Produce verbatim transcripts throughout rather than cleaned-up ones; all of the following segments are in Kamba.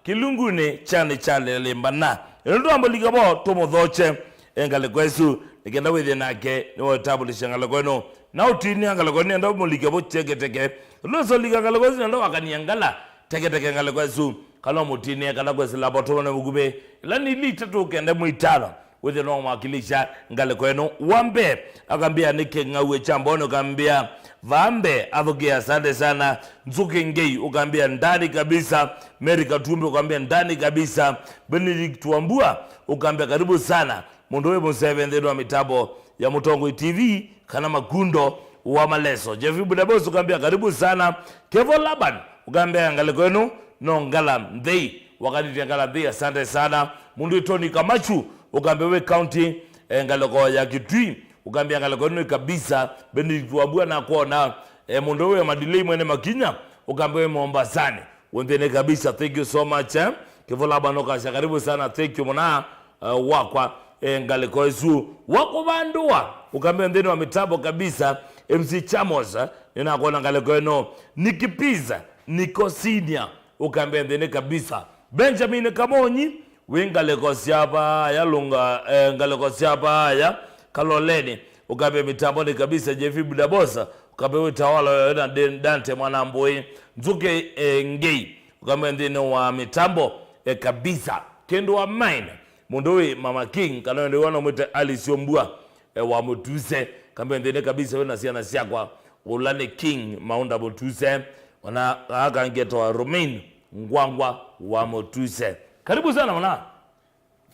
Kĩlungunĩ kyanĩ kya lĩmbana. Ĩno twambũlika vo tũmũthokye, e, ngalĩko ĩsu, nĩ kenda wĩthĩe nake nĩwaĩtambũlĩsya ngalĩko ĩno. Na ũtinia ngalĩko ĩno, nĩenda ũmũlike vo Teketeke. Ĩla ũsolika ngalĩko ĩsu, nĩenda wakania ngala Teketeke ngalĩko ĩsu. Kana ũmũtinie, kana kwĩsĩla vo tũmane mũkuvĩ. Ĩla nĩ ili itatũ kenda mwĩtano. Wĩthĩe no mwakilisha ngalĩko ĩno. Wa mbee, akambĩa nĩ kĩng'aue kya mbone, ũkambĩa vaa mbee, athũkĩa asante sana. Nzũkĩ Ngei, ũkambĩa ndani kabisa. Mary Katumbi, ũkambĩa ndani kabisa. Benedict Wambua, ũkambĩa karibu sana. Mũndũ wĩ mũseve nthĩnĩ wa mĩtambo ya Mũtongoi T V, kana Makundo wa Maleso. Jeffrey Budabos, ũkambĩa karibu sana. Kevo Laban, ũkambĩa ngalĩko ĩno no ngala nthei. Wakanĩtye ngala nthei, asante sana. Mũndũ wĩ Tony Kamachu, ũkambĩa wĩ county, eh, ngalĩko ya Kitui, ũkambĩa ngalĩko ĩno nĩ kabisa. Benedict Wambua nakwona, eh, mũndũ wĩ Madilei mwene Makinya, ũkambĩa wĩ Mombasani. Wonthene kabisa, thank you so much, eh. Kĩvũla bano kasya, karibu sana, thank you mũno, eh, wakwa, eh, ngalĩko ĩsu. Wakũvandũa, ũkambĩa nthĩnĩ wa mĩtambo kabisa, M C Chamos, eh, nĩnakwona ngalĩko ĩno. Nicky Pizza, Niko Senior, ũkambĩa nthĩnĩ kabisa. Benjamin Kamonyi, wĩ ngalĩko sya vaya Lunga, eh, ngalĩko sya vaya Kaloleni, ũkambĩa mĩtambonĩ kabisa. Jeffrey Budabosa, ũkambĩa wĩ Tawala na Dan-, Dante Mwanambũĩ. Nzũkĩ, eh, Ngei, ũkambĩa nthĩnĩ wa mĩtambo, eh, kabisa. Kĩndũ wa mine, mũndũ wĩ Mama King, kana wende wana mwĩte Alice Ombua, eh, wa Mũtuse, ũkambĩa nthĩnĩ kabisa, wĩ na syana syakwa, ũla nĩ King Maunda Mũtuse, ona aka ngetwa Romain Ngwangwa wa Mũtuse. Karibu sana mwana.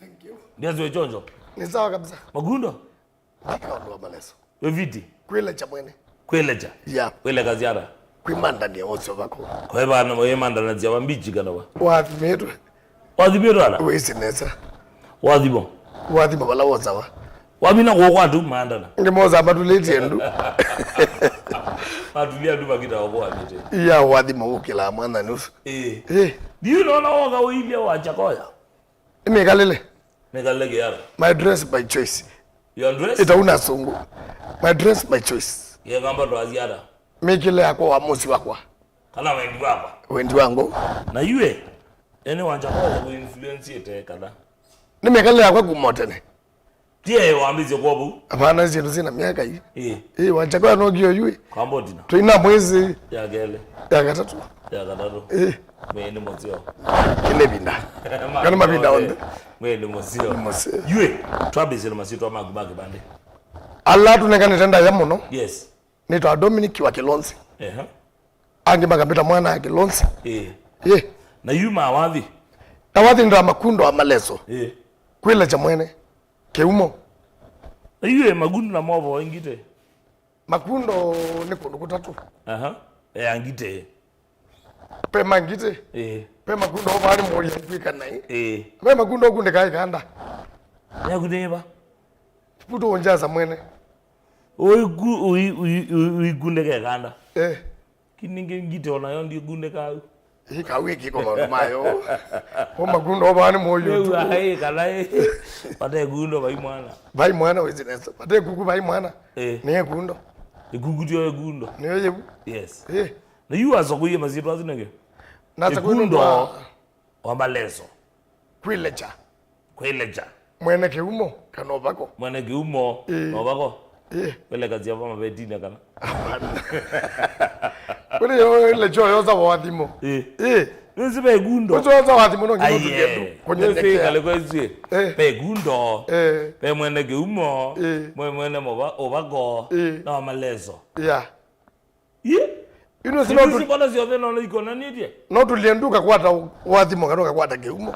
Thank you. Ndiazwe chonjo. Ni sawa kabisa. Magundo? Ndika ũndũ wa Maleso. Wĩ viti? Kwĩlecha mwene. Kwĩlecha? Yeah. Wĩleka ziara? Kwĩmandania wosyo vako. Kwa hivyo ana wĩmandana ziara mbichi kana wa? Wathimĩtwe. Wathimĩtwe ana? Wĩsĩ nesa. Wathimo. Wathimo vala wosawa. Wamina kũkwatu maandana. Ngĩmosa matulĩtie ndu. Matulia ndu makita okoa mĩtĩ. Iya wathimo ũkĩlaa mwana nusu. Eh. Eh. Do you know na woga ũilye wa chakoya? Nĩmĩkalĩle. Nĩkalĩle kĩara. My dress, my choice. Your dress? Ĩtauna sungu. My dress, my choice. Yekamba ndo aziara. Mĩkĩle yakwa wa mũsi wakwa. Kana wendi wakwa. Wendi wangu. Na yue, ene wanjakoya ku influence ete kana. Nĩmĩkalĩle yakwa kuma o tene. Tie wambĩsye kwa vau. Apana, syĩndũ syĩna myaka ii. Ĩĩ. Ĩĩ, wanjakoya no kio yue. Kwamba ũtina. Tũina mwezi. Ya kelĩ. Ya katatũ. Ya katatũ. Ĩĩ. Mwĩĩ nĩ mũseo. Kĩla ĩvinda. Kana mavinda onthe. Mwĩĩ nĩ mũseo. Nĩ mũseo. Yue, twambĩsye na masyĩtwa maku ma kĩvandĩ. Ala tũnekanĩte ndaya mũno. Yes. Nĩtawa Dominic wa Kĩlonzi. Ehe. Angĩ makambĩta mwana ya Kĩlonzi. Ĩĩ. Ĩĩ. Na yu mawathi? Na wathi nĩtawa Makundo wa Maleso. Ĩĩ. Kwĩlecha mwene. Kĩumo. Na yu e Makundo na movo ingite. Makundo nĩ kũndũ kũtatũ. Aha. E angite. Pe mangite. Ĩĩ. Pe Makundo ovani mori kwika nai. Ĩĩ. Pe Makundo kundika ikanda. Yakundĩva? Puto onjaza mwene. Ũiku-, ui-, ui-, ui-, uikundĩka ikanda. Eh. Kiningĩ ngite onayo ndikundĩka au. Ĩĩ, kau ĩkĩko maũndũ mayo. O Makundo ovani moyo. Nĩu tu. Ai, kana ĩ. Vate kundo vai mwana. Vai mwana wĩsĩ nesa. Vate kuku vai mwana. Eh. Nĩ kundo. Ikuku tio ikundo. Nĩyo yĩu. Yes. Eh. Na yu asokuie masyĩtwa asu nĩkĩ? Na asokuie Ikundo nũndũ wa wa Maleso. Kwĩlecha. Kwĩlecha. Mwene kĩumo kana ũvako. Mwene kĩumo, ĩĩ, na ũvako. Ĩĩ. Wĩlekasya va mavetinĩ kana. Hapana. Kwĩlecha yosa wa thimo. Ĩĩ. Ĩĩ. Nĩsĩ ve kundo. Ũcosa wa thimo no nginya ũtũlie ndu. Kũnyenyekea. Nĩsĩ ngalĩko ĩsu. Ĩĩ. Ve kundo. Ĩĩ. Ve mwene kĩumo. Ĩĩ. Mwe-, mwene mũva-, ũvako. Ĩĩ. Na wa Maleso. Yeah. Ĩ? Ino sino tu- mbona syonthe no ikonanĩtye? No tũlie ndu kakwata wathimo kana kakwata kĩumo.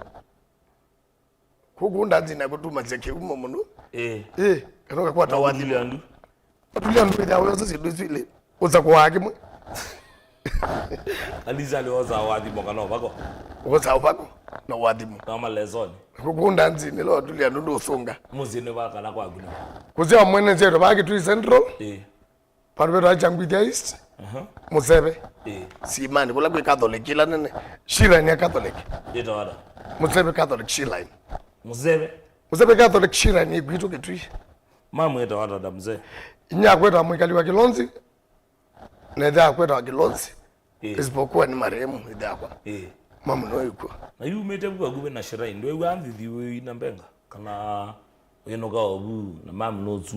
Kuku ndanzi na kutumasya kĩumo mũno. Ĩĩ. Ĩĩ, kana kakwata wathimo. Tulia ndu. Tulia ndu ĩtha wĩosa syĩndũ isu ilĩ. Ũsa kwa kĩmwe. Alisa alĩ osa wathimo kana ũvako. Ũsa ũvako na wathimo. Na malesoni. Kuku ndanzi nĩ lo tulia ndu ndũsũnga. Mũsyĩ nĩ va kana kwaku nĩ? Kũsya mwene zetu ba Kitui Central. Ĩĩ. Vandũ vetwa Changwithia East, aha, Mũseve. Ĩĩ. Simani, kũla kwĩ Catholic ĩla nene. Shrine ya Catholic. Yĩtawa ata? Mũseve Catholic Shrine. Mũseve? Mũseve Catholic Shrine ĩ kwitũ Kitui. Mamu etawa ata, mzee? Inyia akwetwa mwikali wa Kilonzi, na ĩthe akwetwa Kilonzi. Ĩĩ. Isipokuwa nĩ marehemu ĩthe akwa. Ĩĩ. Mamu no ĩkw'o. Na yu umĩte vu vakuvĩ na Shrine, ndwĩw'aa nthithiu ĩina mbenga? Kana wĩnũka o vu na mamu no su?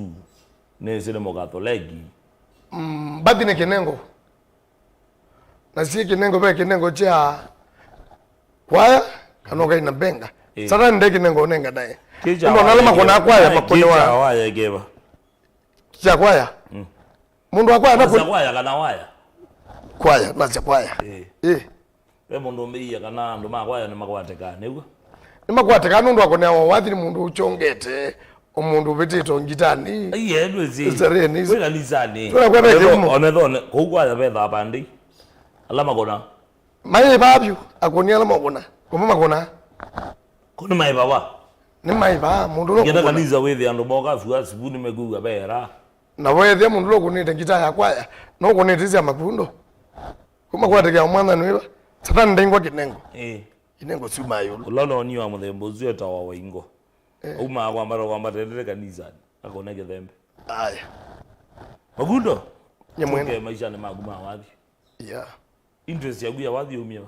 Nĩsĩ nĩ Mũkatholeki. Mm, mbathi nĩ kĩnengo. Na syĩ kĩnengo, ve kĩnengo kya kwaya kana ũkaina mbenga. Ĩĩ. Satani nde kĩnengo ũnenganae. Kĩ kya Ũmwe waya nala kĩva? Makũnaa kwaya, Ĩĩ, kĩ kya makũnĩwa waya kĩva? Kya kwaya. Mm. Mũndũ wa kwaya Kwanza nakũ- kwaya kana waya? Kwaya, nasya kwaya. Ĩĩ. Ĩĩ. Ve mũndũ ũmbĩie kana andũ ma kwaya nĩmakwatĩkaa, nĩw'o? Nĩmakwatĩkaa nũndũ wa kũneawa wathi nĩ mũndũ ũkyongete, o mũndũ ũvĩtĩte o ngitanĩ. Aiye, ndwĩsĩ. Ĩsarĩnĩ. Wĩ kanisanĩ. Twĩnakwenda kĩumo. Onethone kũu kwaya vethaa pandĩ ala makũna. Maĩ vaa vyũ, akũni ala makũna. Kuma makũna. Kũni maĩ vava. Nĩ maĩ vaa, mũndũ no ngenda kũkũna. Kanisa wĩthĩ andũ moka fua sivu nĩmekwĩw'a veera. Na weethĩa mũndũ ũla ũkũnĩte ngitaa ya kwaya, no ũkũnĩte sya makundo. Kuma kwatĩkĩa mwathani wĩva, Satani ndaingwa kĩnengo. Ĩĩ. Inengo syumaa ĩũlũ. Ũla ũnoonie wa mũthemba ũsu etawa Waingo. Eh. Aumaa kwambata kwambata endete kanisanĩ, akona kĩthembe. Aya. Makundo. Nye mwene. Tũke maishanĩ maku ma wathi. Yeah. Interest yaku ya wathi yaumie va?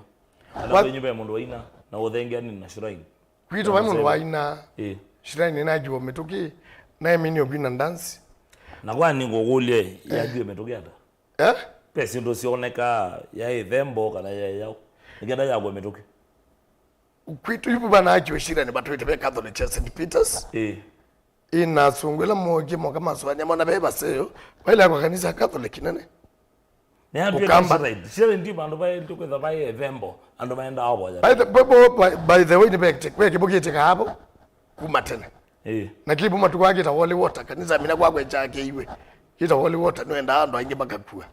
Kana Wa- kwenyu ve mũndũ waina na ũthengeani na shrine? Kwitũ vai mũndũ waina. Ĩĩ. Shrine nĩnakiwa mĩtũkĩ, naemini ũkwina dance. Na kwa nĩ ngũkũlye, yakiwe mĩtũkĩ ata? Eh? Ve syĩndũ syonekaa ya ĩthembo kana ya yaũ? Nĩkenda yakwe mĩtũkĩ. Kwitũ ivu vanakiwe shrine vatwĩte ve Catholic ya Saint Peters. Ĩĩ. Ĩĩ, na asungu ĩla mookie moka masũanĩa mona ve vaseo, vailea kwa kanisa ya Catholic nene. Nĩatw'ĩka Ũkamba. Shrine. Shrine ndi vandũ vaĩ kwĩtha vaĩ ĩthembo, andũ maendaa ũvoya. By the, by, by, by the way, nĩ ve kĩte- ve kĩvũkĩte kaavo kuma tene. Ĩĩ. Na kĩvu matukũ aa kĩta holy water, kanisa mina kwakwa ĩkyakĩiwe. Kĩta holy water, nĩwendaa andũ aingĩ makakua.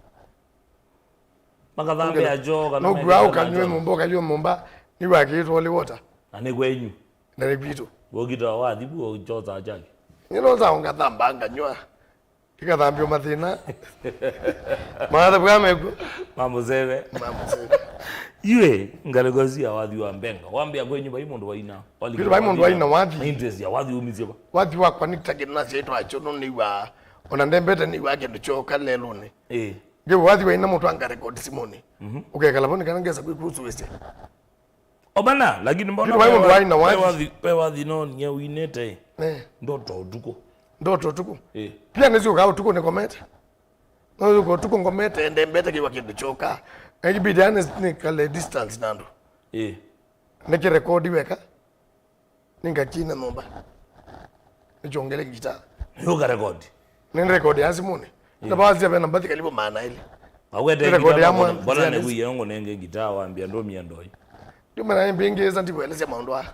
Makathambĩa kyoo kana nũkua mekĩte ũkanywe na nyũmba, ũkanywa nyũmba, nĩwakĩĩtwe holy water. Na nĩ kwenyu. Na nĩ kwitũ. Wokita wathi vu ũkyosaa kyaki. Nĩ no sawa ngathamba nganywa. Ikathambio mathĩna. Maatha bwa mekwo. Mamũseve. Mamũseve. Iwe ngalĩko cia wathi wa mbenga. Wambĩa kwenyu vai mũndũ waina. Kwitũ vai mũndũ waina wathi. Na interest ya wathi umisye va. Wathi wakwa nĩ ta kĩndũ nasyaĩtwa acho no nĩw'aa. Ona ndembete nĩw'aa kĩndũ kyoka lelũnĩ. Ĩĩ. Ngewa wathi waina mũtwanga record simũnĩ. Mhm. Ũkekala vo nĩ kana ngesa kwĩkũsũĩsya. Obana, lakini mbona Ndio, wewe wewe wathi, wathi. Wewe wathi no nye winete. Eh. Ndoto utuko. Ndoto utuko. Eh. Pia nĩsyũkaa ũtukũ nĩkomete. No yũka ũtukũ ngomete ndembete kĩwa kĩndũ kyoka. Na ibidi yani nĩkale distance na andũ. Eh. Nĩkĩrekodi weka. Nĩngakina nyũmba. Nĩkyongele ngitaa. Nĩũka record. Nĩ record ya simũnĩ. Yeah. Na baadhi ya vena mbathi karibu maana ile. Akwete ngitaa mbona nĩkuie ngo nenge ngitaa wambia ndo miendo. Ndio maana mbingi eza ndikuelezea maũndũ aa.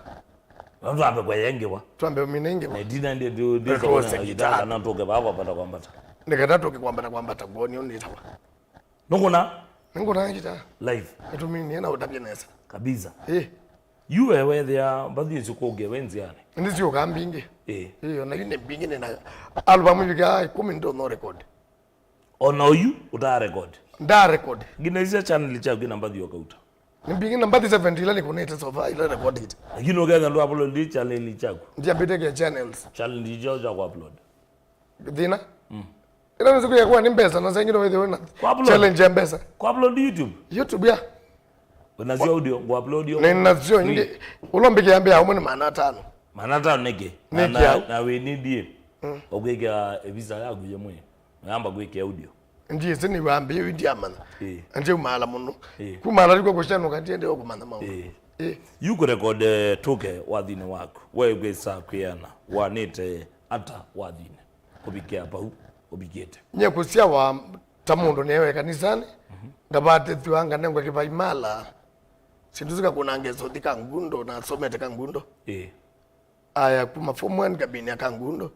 Watu ambe kwa yengi wa. Twambe mine ingi wa. Na dina ndio ndio ndio kwa ngitaa na toke baba pata kwa mbata. Nikata toke kwa mbata kwa mbata ngoni unitawa. Nũkũna? Nĩngũna ngitaa. Live. Nĩtũminie na ũtavye nesa. Kabisa. Ĩ. Yu we wethĩa mbathi ĩsu kũngĩ we nzĩanĩ. Ĩndĩ syũkaa mbingĩ. Ĩ. Ĩ, ona yu nĩ mbingĩ nĩ na album ĩvikaa ĩkũmi ndo no record. Ona ũyu ũtaa record. Nda record. Ngina isia channel kyaku kĩna mbathi ũkauta. Nĩ mbingĩ na mbathi seventy ila nĩkũnĩte so far ila recorded. Lakini ũkethĩa ndũ upload channel kyaku. Ndiambĩte ke channels. Channel kyaku cha ku upload. Thĩna. Mm. Ĩla nĩ siku yakwa nĩ mbesa na sengine wĩthĩwe na Kwa upload. Challenge ya mbesa. Kwa upload YouTube. YouTube ya. Unazio audio, kwa upload yo. Nĩ nasyo indi. Ulombike yambe ya umwe ni maana atano. Maana atano neke. Neke na, na we need ye. Mm. Okweka visa yaku ye mwe. Ngamba kweke audio. Ndiye sini wambe yo ndi amana. Eh. Anje umala muno. Eh. Kumala liko kushano kandi ende okumana maundu. Eh. Eh. You could record uh, toke wathini waku. We gwesa kwiana. Wanite ata wathini. Kũvikĩa vau ũvikĩte. Nyie kũsyawa ta mũndũ newe kanisanĩ, ngavatĩthw'a nganengwa kĩvaimala, syĩndũ sikakũna ngeso thi Kangundo, nasomete Kangundo. Ĩĩ. Aya kuma form one ngambĩnĩa Kangundo.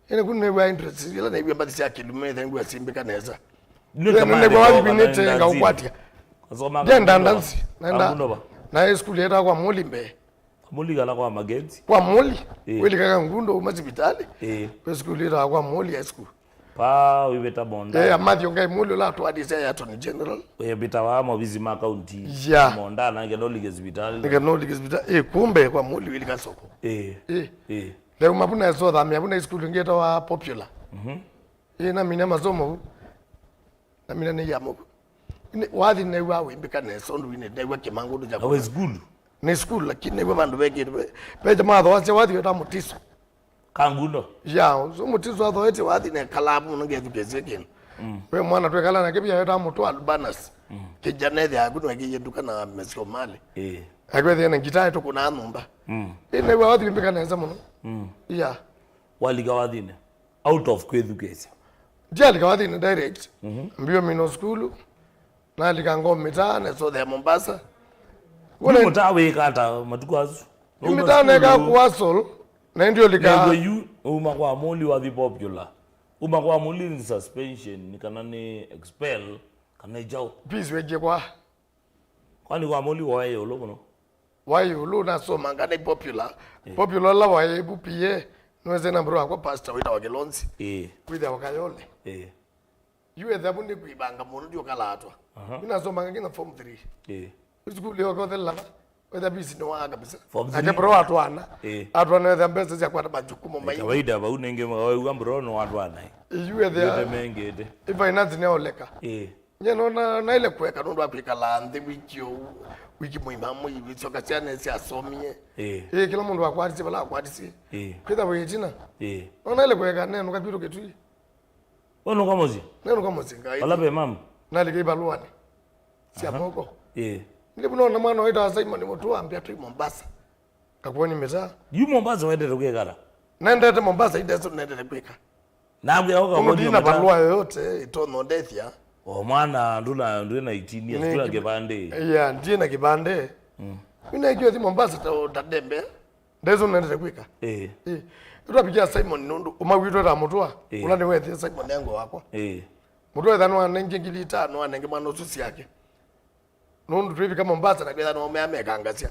Ĩnĩ ku nĩw'a interest ila naĩw'a mbathi sya kĩlume ithengwa simbĩka nesa. Nĩ kama nĩw'a wathi vinĩte ngaũkwatya. Ngenda ndansi, naenda na high school yetawa kwa Muli mbee. Mũli kana kwa Magenzi. Kwa Muli. Ĩĩ. Wĩlika Kangundo uma sivitalĩ. Ĩĩ. Kwĩ sukulu yĩtawa kwa Muli High School. Pa wĩvĩta Monda. Ĩĩ, Matthew Ngai Muli ũla atũathĩsya ya Attorney General. Wĩvĩta wa maovisi ma kaunti. Ya. Monda na nge nolike sivitalĩ. Nge nolike sivitalĩ. Ĩĩ, kumbe kwa Muli wĩlika soko. Ĩĩ. Ĩĩ. Ĩĩ. Leo mapuna eso thamia puna school ngeta wa popular. Mhm. Ĩĩ, namina masomo. Namina nĩ ya mũku. Nĩ- wathi new'a wĩmbĩka nesa ũndũ wĩ nĩ ndew'a kĩmangũndũ kya Na we school? Nĩ school, lakini new'a vandũ vekĩtwe. Veja mathoasya wathi weta mũtiso. Kangundo. Ya, so mũtiso athoetye wathi nekalaa mũno ngethukĩsye kĩndũ. Ve mwana twekala nake pia weta mũtwa Albanas. Kijana ethĩa aku nĩwekĩie nduka na mesio mali. Ĩĩ. Akwethĩa na ngitaa tũkũnaa nyũmba. Ĩ new'a wathi wĩmbĩka nesa mũno. Ya. Walika wathinĩ? Out of kwĩthukĩĩsya. Ndyalika wathinĩ direct. Mbio mino sukulu. Nalika ngoo mĩtaa nesothea Mombasa. Yu mũtaa wĩka ata matukũ asu? Yu mĩtaa neka kuasol. Na ndio lika. Nĩw'o yu uma kwa mũli wathi popular. Uma kwa mũli ni suspension, ni kana ni expel, kana ni kyaũ? Peace wekie kwa. Kwani kwa mũli waĩ ĩũlũ mũno? Waĩ ĩũlũ, nasomanga nĩ popular. Popular la waĩ vu P A, nĩwese na mbro wakwa pastor wĩtawa Kilonzi. Ĩĩ. Kwĩthĩa wakayole. Ĩĩ. Yu etha vu nĩ kwĩvanga mũno ndiokalatwa. Aha. Yu nasomanga nginya form three. Ĩĩ. Sukulu yoka ũthelava. Wetha bisi nĩ waa kabisa. Form three. Ake bro atwana. Ĩĩ. Atwana wetha mbesa sya kwata majukumu maingĩ. Kawaida vau nĩngĩ mawau ambro nĩ watwana. Yu etha. Ĩte mengĩte. Finance nĩ oleka. Ĩĩ. Nye nona naile kũeka nũndũ wa kwĩkala nthĩ wiki ũu, wiki mũima mũivi, syoka syana syasomie. Ĩĩ. Ĩĩ, kĩla mũndũ wakwatisye vala akwatisye. Ĩĩ. Kwĩtha wĩ ĩtina. Ĩĩ. Nona naile kũeka nenũka kwitũ Kĩtui. Ũnũka mũsyĩ? Nenũka mũsyĩ ngai. Vala ve mama? Nalika ivaluanĩ sya moko. Ĩĩ. Nĩvo nona mwana waitawa Simon Mũtua ambĩa twĩ Mombasa. Kakuoni mĩtaa. Yu Mombasa wendete kwĩkala? Nendete Mombasa indeso nendete kwĩka. Nambia ũka ũndũ ndina valua yoyote itono ndethia. O mwana nduna nduna itini nduna kibande. Yeah, ndina kibande. Mm. Mina ikiwa thi Mombasa ta ta dembe. Ndeso nendete kwĩka. Eh. Eh. Twapikia Simon nundu uma witũ ta mũtwa. Eh. Ula ni wethi Simon yango wakwa. Eh. Mũtwa etha no anenge ngili itano anenge mwana ũsu syake. Nũndũ twĩvika Mombasa na kwĩtha no mea mekangasya.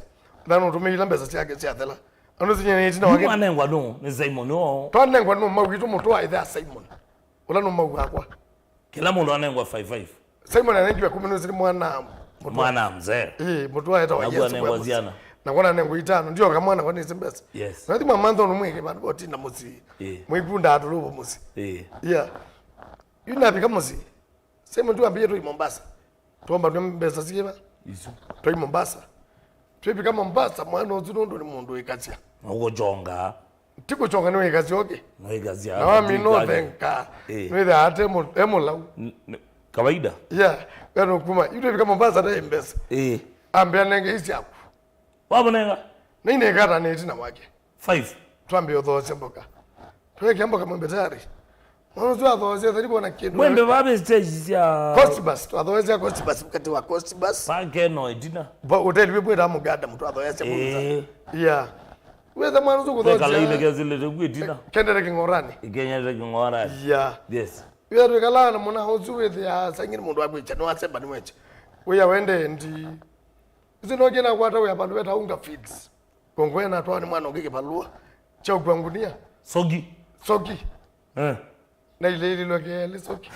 Thano tũmĩila mbesa syake syathela. Andũ sinyene itina wake. Mwanengwa no nĩ Simon o. Twanengwa no ma witũ mũtũ wa itha Simon. Ũla no mau wakwa. Kila mũndũ anengwa five five. Simon anengiwa kumi nũsini mwana. Mwana mzee. Eh, mũtũ wa eta wa Yesu. Anengwa ziana. Na kona anengwa itano ndio kamwana kwa nisi mbesa. Yes. Na thima mantho no mweke bandu botinda musi. Eh. Mwikunda atulubo musi. Eh. Yeah. Yuna bika musi. Simon tu ambie tu Mombasa. Twomba nĩ mbesa syĩva? Isu. Twai Mombasa. Twĩvika Mombasa, mwana ũsu nũndũ nĩ mũndũ wĩkasya. Ũkũchonga. Ti kũchonga nĩ wĩkasya ũkĩ. Nĩ wĩkasya. Na wamina ũthenga. Eh. Nĩwĩthĩa ate e mũlau. Kawaida. Yeah. Wena ũkuma. Yu twĩvika Mombasa na mbesa. Eh. Ambĩa nenge isyaku. Wamũnenga? Nĩinĩkata nĩ ĩtina wake. Five. Twambie ũthoosya mboka. Twekĩa mboka mwembe tayari. Mwana ũsu athoosya thari kuona kĩndũ. Mwembe vavĩ stage sya Coast Bus, twathoosya Coast Bus, mkati wa Coast Bus. Pake no ĩtina. Ba hoteli wĩ mwĩta mũganda mũtũ athoosya mũganda. Eh. Yeah. Wetha mwana ũsu kũthoosya. Kala ile kezile teku ĩtina. Kendere kĩng'orani. Ikenyete kĩng'orani. Yeah. Yes. Wetha twĩkalaa na mwana ũsu wethĩa sangini mũndũ akwĩcha nĩ wasemba nĩ wecha. Wĩa wende ndi. Isi no kĩna kwata wĩa vandu veta unga feeds. Kongoya natwaa nĩ mwana ũngĩ kĩvalũa kya ũkua ngunia. Sogi. Sogi. Eh. Nailĩlilwe kelĩ sogi.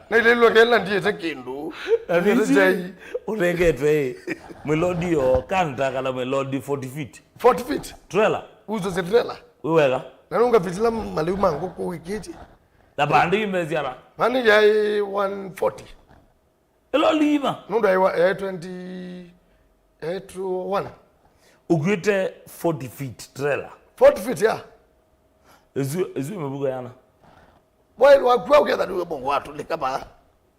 Nailĩlilwe kelĩ na ndiĩte kĩndũ. Ndiĩte chai. Ũnengetwe ĩ. Mwĩlodi yo kanta kana mwĩlodi forty feet. Forty feet. Trailer. Uzo zi trailer. Wĩ wega. Na nũngavĩtĩla malĩu ma ngũkũ wĩkĩtye. Na vandũ imesiana. Mani yaĩ one forty. Ĩla ũliima. Nũndũ yaĩ wa- yaĩ twenty, yaĩ twenty-one. Ũkuĩte forty feet trailer. Forty feet, yeah. Ĩsu ĩsu ĩmĩvuko yana. Boy, wakua ũketha nĩwe mũndũ watũlĩka vaa.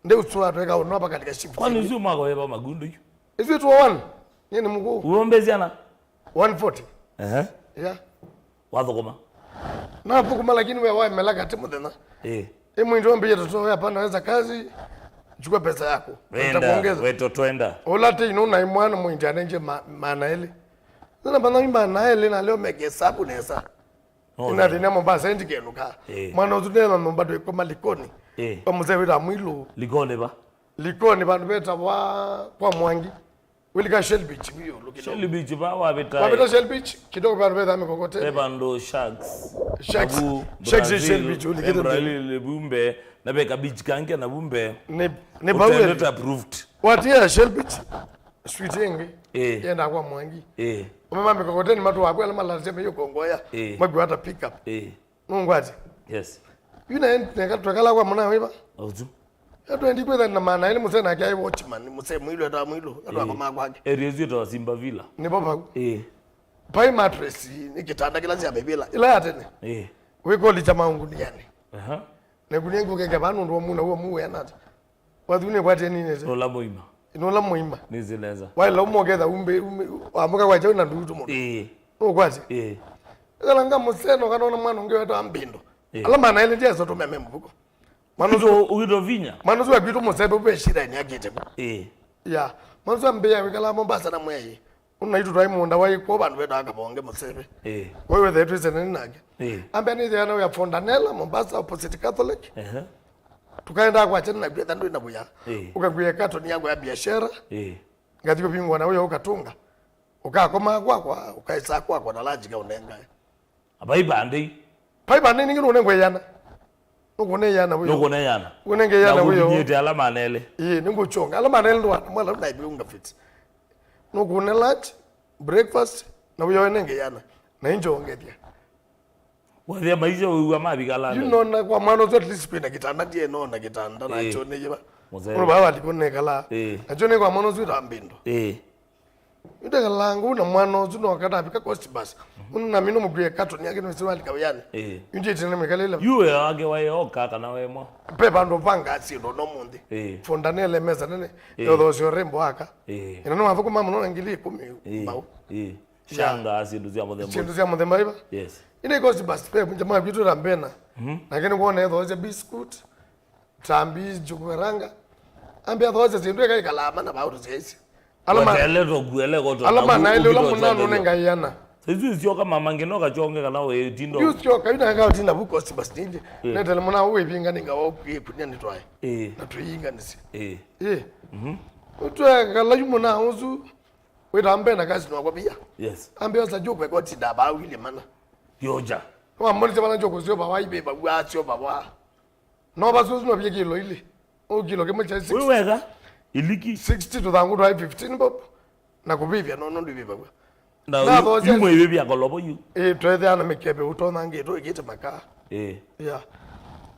Ndĩ ũsu atweka ũnopa katika shift. Kwani ĩsu mwaka weva magundu yu? Ĩsu twenty-one. Nyie nĩ mũkũũ. Uombe syana? One forty. Ehe. Yeah. Wathũkũma? Nathũkũma, lakini we waemela katĩ mũthenya. Ĩĩ. Ĩ mwindi wambĩie toto we hapana, weza kazi, chukua pesa yako. Nenda, nitakuongeza. Weto twenda. Ũla tei nũna imwana mwindi anenje ma- maana elĩ. Nĩna bana maana elĩ na leo meke hesabu nesa. Oh, ina thĩna Mombasa indi kenuka. Ĩĩ. Mwana ũsu nena nyũmba ndwĩkoma Likoni. Ĩĩ. Kwa mzee wĩta Mwilu. Likoni va? Likoni vandu vetawa kwa Mwangi. Wilika Shell Beach vyu ĩũlũ kidogo. Shell Beach va wavita. Wavita Shell Beach kidogo vandu vetha mikokoteni. Ve vandu sharks. Sharks. Sharks Shell Beach ulikite. Brazil vumbe na veka beach kange na vumbe. Ni ni vau. Toilet approved. Watia Shell Beach. Street ingi. Eh. Yenda kwa Mwangi. Eh. Umema mikokoteni matu wakwe ala malasia meyo kongoya. Eh. Mwabi wata pick up. Eh. Nungwati. Yes. Yuna neka twekala kwa mwana wiva. Ozu. Atwendi kwĩtha na maana elĩ, mũsee nake aĩ watchman, mũsee mwĩlu etawa mwĩlu, andũ Eh. akomaa kwake. Area isu ĩtawa Simba Villa. Nĩvo vau. Eh. Pai mattress, nĩ kĩtanda kĩla kya mĩvĩla, ĩla ya tene. Eh. Wĩkolicha maũngunianĩ. Aha. Na ĩkunia ngũkenge vaa nũndũ wa mũna ũo mũwĩa nata. Wathu nĩ kwatĩ nini? Nola mũima. Nola mũima. Nĩsĩ nesa. Waĩla ũmwe ũketha umbe, umbe, wamũka kwa kyaũ na ndutu mũno. Eh. Nũkwatĩ? Eh. Ĩkala nga mũseno kana ona mwana ũngĩ wetwa Mbindo. Eh. Ala maana elĩ ndiaso tũmeme mũvuko. Mwana ũsu Ũito, ũito vinya. Mwana ũsu wa kwitũ mũseve ũveshira ni akĩte. Eh. Ya. Mwana ũsu ambĩa wĩkala Mombasa na mwei. Ũnaitũ twaĩ mũũnda waĩ kw'o vandũ vetawa Kavonge mũseve. Eh. Wewe the twĩsenene nake. Eh. Ambĩa nĩ yana ya Fontanella, Mombasa, opposite Catholic. Ehe. Tũkaenda kwa chana na kwetha ndwĩ na buya. Eh. Ũkakuya katoni yako ya biashara. Eh. Ngathi kũvingwa na ũyo ũkatunga. Ũkakoma kwakwa, ũkaisa kwakwa na lunch kaunengae. Apai bandei. Pai bandei ningi nũnengwe yana. Nũkũne yana wĩyo. Nũkũne yana. Nũnenge yana wĩyo. Nakuvinyĩte ala manele. Ĩĩ, nĩngũchonga. Ala manele ndwana mwala na ibi unga fit. Nũkũne lunch, breakfast, na wĩyo nenge yana. Na injongethia. Wathia maisha ũiwa mavikala. You know, na kwa mwana ũsu at least kwĩna kitanda, ndiye no na kitanda na Eh. chone yeba. Mũzee. Ũrũ baba aliko nekala. Eh. Na chone kwa mwana ũsu ta Mbindo. Eh. Ite kalangu na mwana ũsu no katavika Coast Bus. Ũnu na mino mukwie katoni yake no siwali kawiyani. Eh. Yunje tena mekalele. Yu we wake wa yoka kana we mo. Pe bandu panga asindo no munthi. Eh. Fontanella mesa nene. Eh. Yotho sio rembo aka. Eh. Ina no mavuko mama no ngili ikumi Eh. mbau. Eh. Ya. Shanga, syĩndũ sya mũthemba Syĩndũ ũsu. Sya mũthemba iva. Yes. Ina ikosi basi pe kunja ma vitu ra mbena. Mhm. Lakini kuona yotho sya biscuit. Tambi, njuku karanga. Ambia thoze zindu eka ikalama na bautu sisi. Ala ma- Watele to kuele ko to Ala na mana ku- ile ula ku- munano ne ngaiana. Sisi sio kama mangino kachonge kana we tindo. Yu sio kaina ka utinda buko si basi nje. Eh. Netele muna uwe vinga ninga wa kuye kunya ni twae. Eh. Na tuinga nisi. Eh. Eh. Mhm. Utwe kala yumo na uzu. Wita ambe na kasi no kwa bia. Yes. Ambe osa jukwe ko tinda ba wile mana. Yoja. Wa moni se bana joko sio ba wa ibe ba wa sio ba wa. No, basi ũsu no vye kilo ilĩ. Ũ kilo kĩmwe kya Wĩ sixty. Wega, iliki. Sixty tũthangũ twa fifteen bob. Na kũvĩvya no no ndwĩvĩvaw'a. Na Na yu- thosya- yu mwĩvĩvya kolovo yu. Ĩ, twethea na mĩkebe ũtonangĩtwe ĩkĩte makaa. Ĩ. Yeah.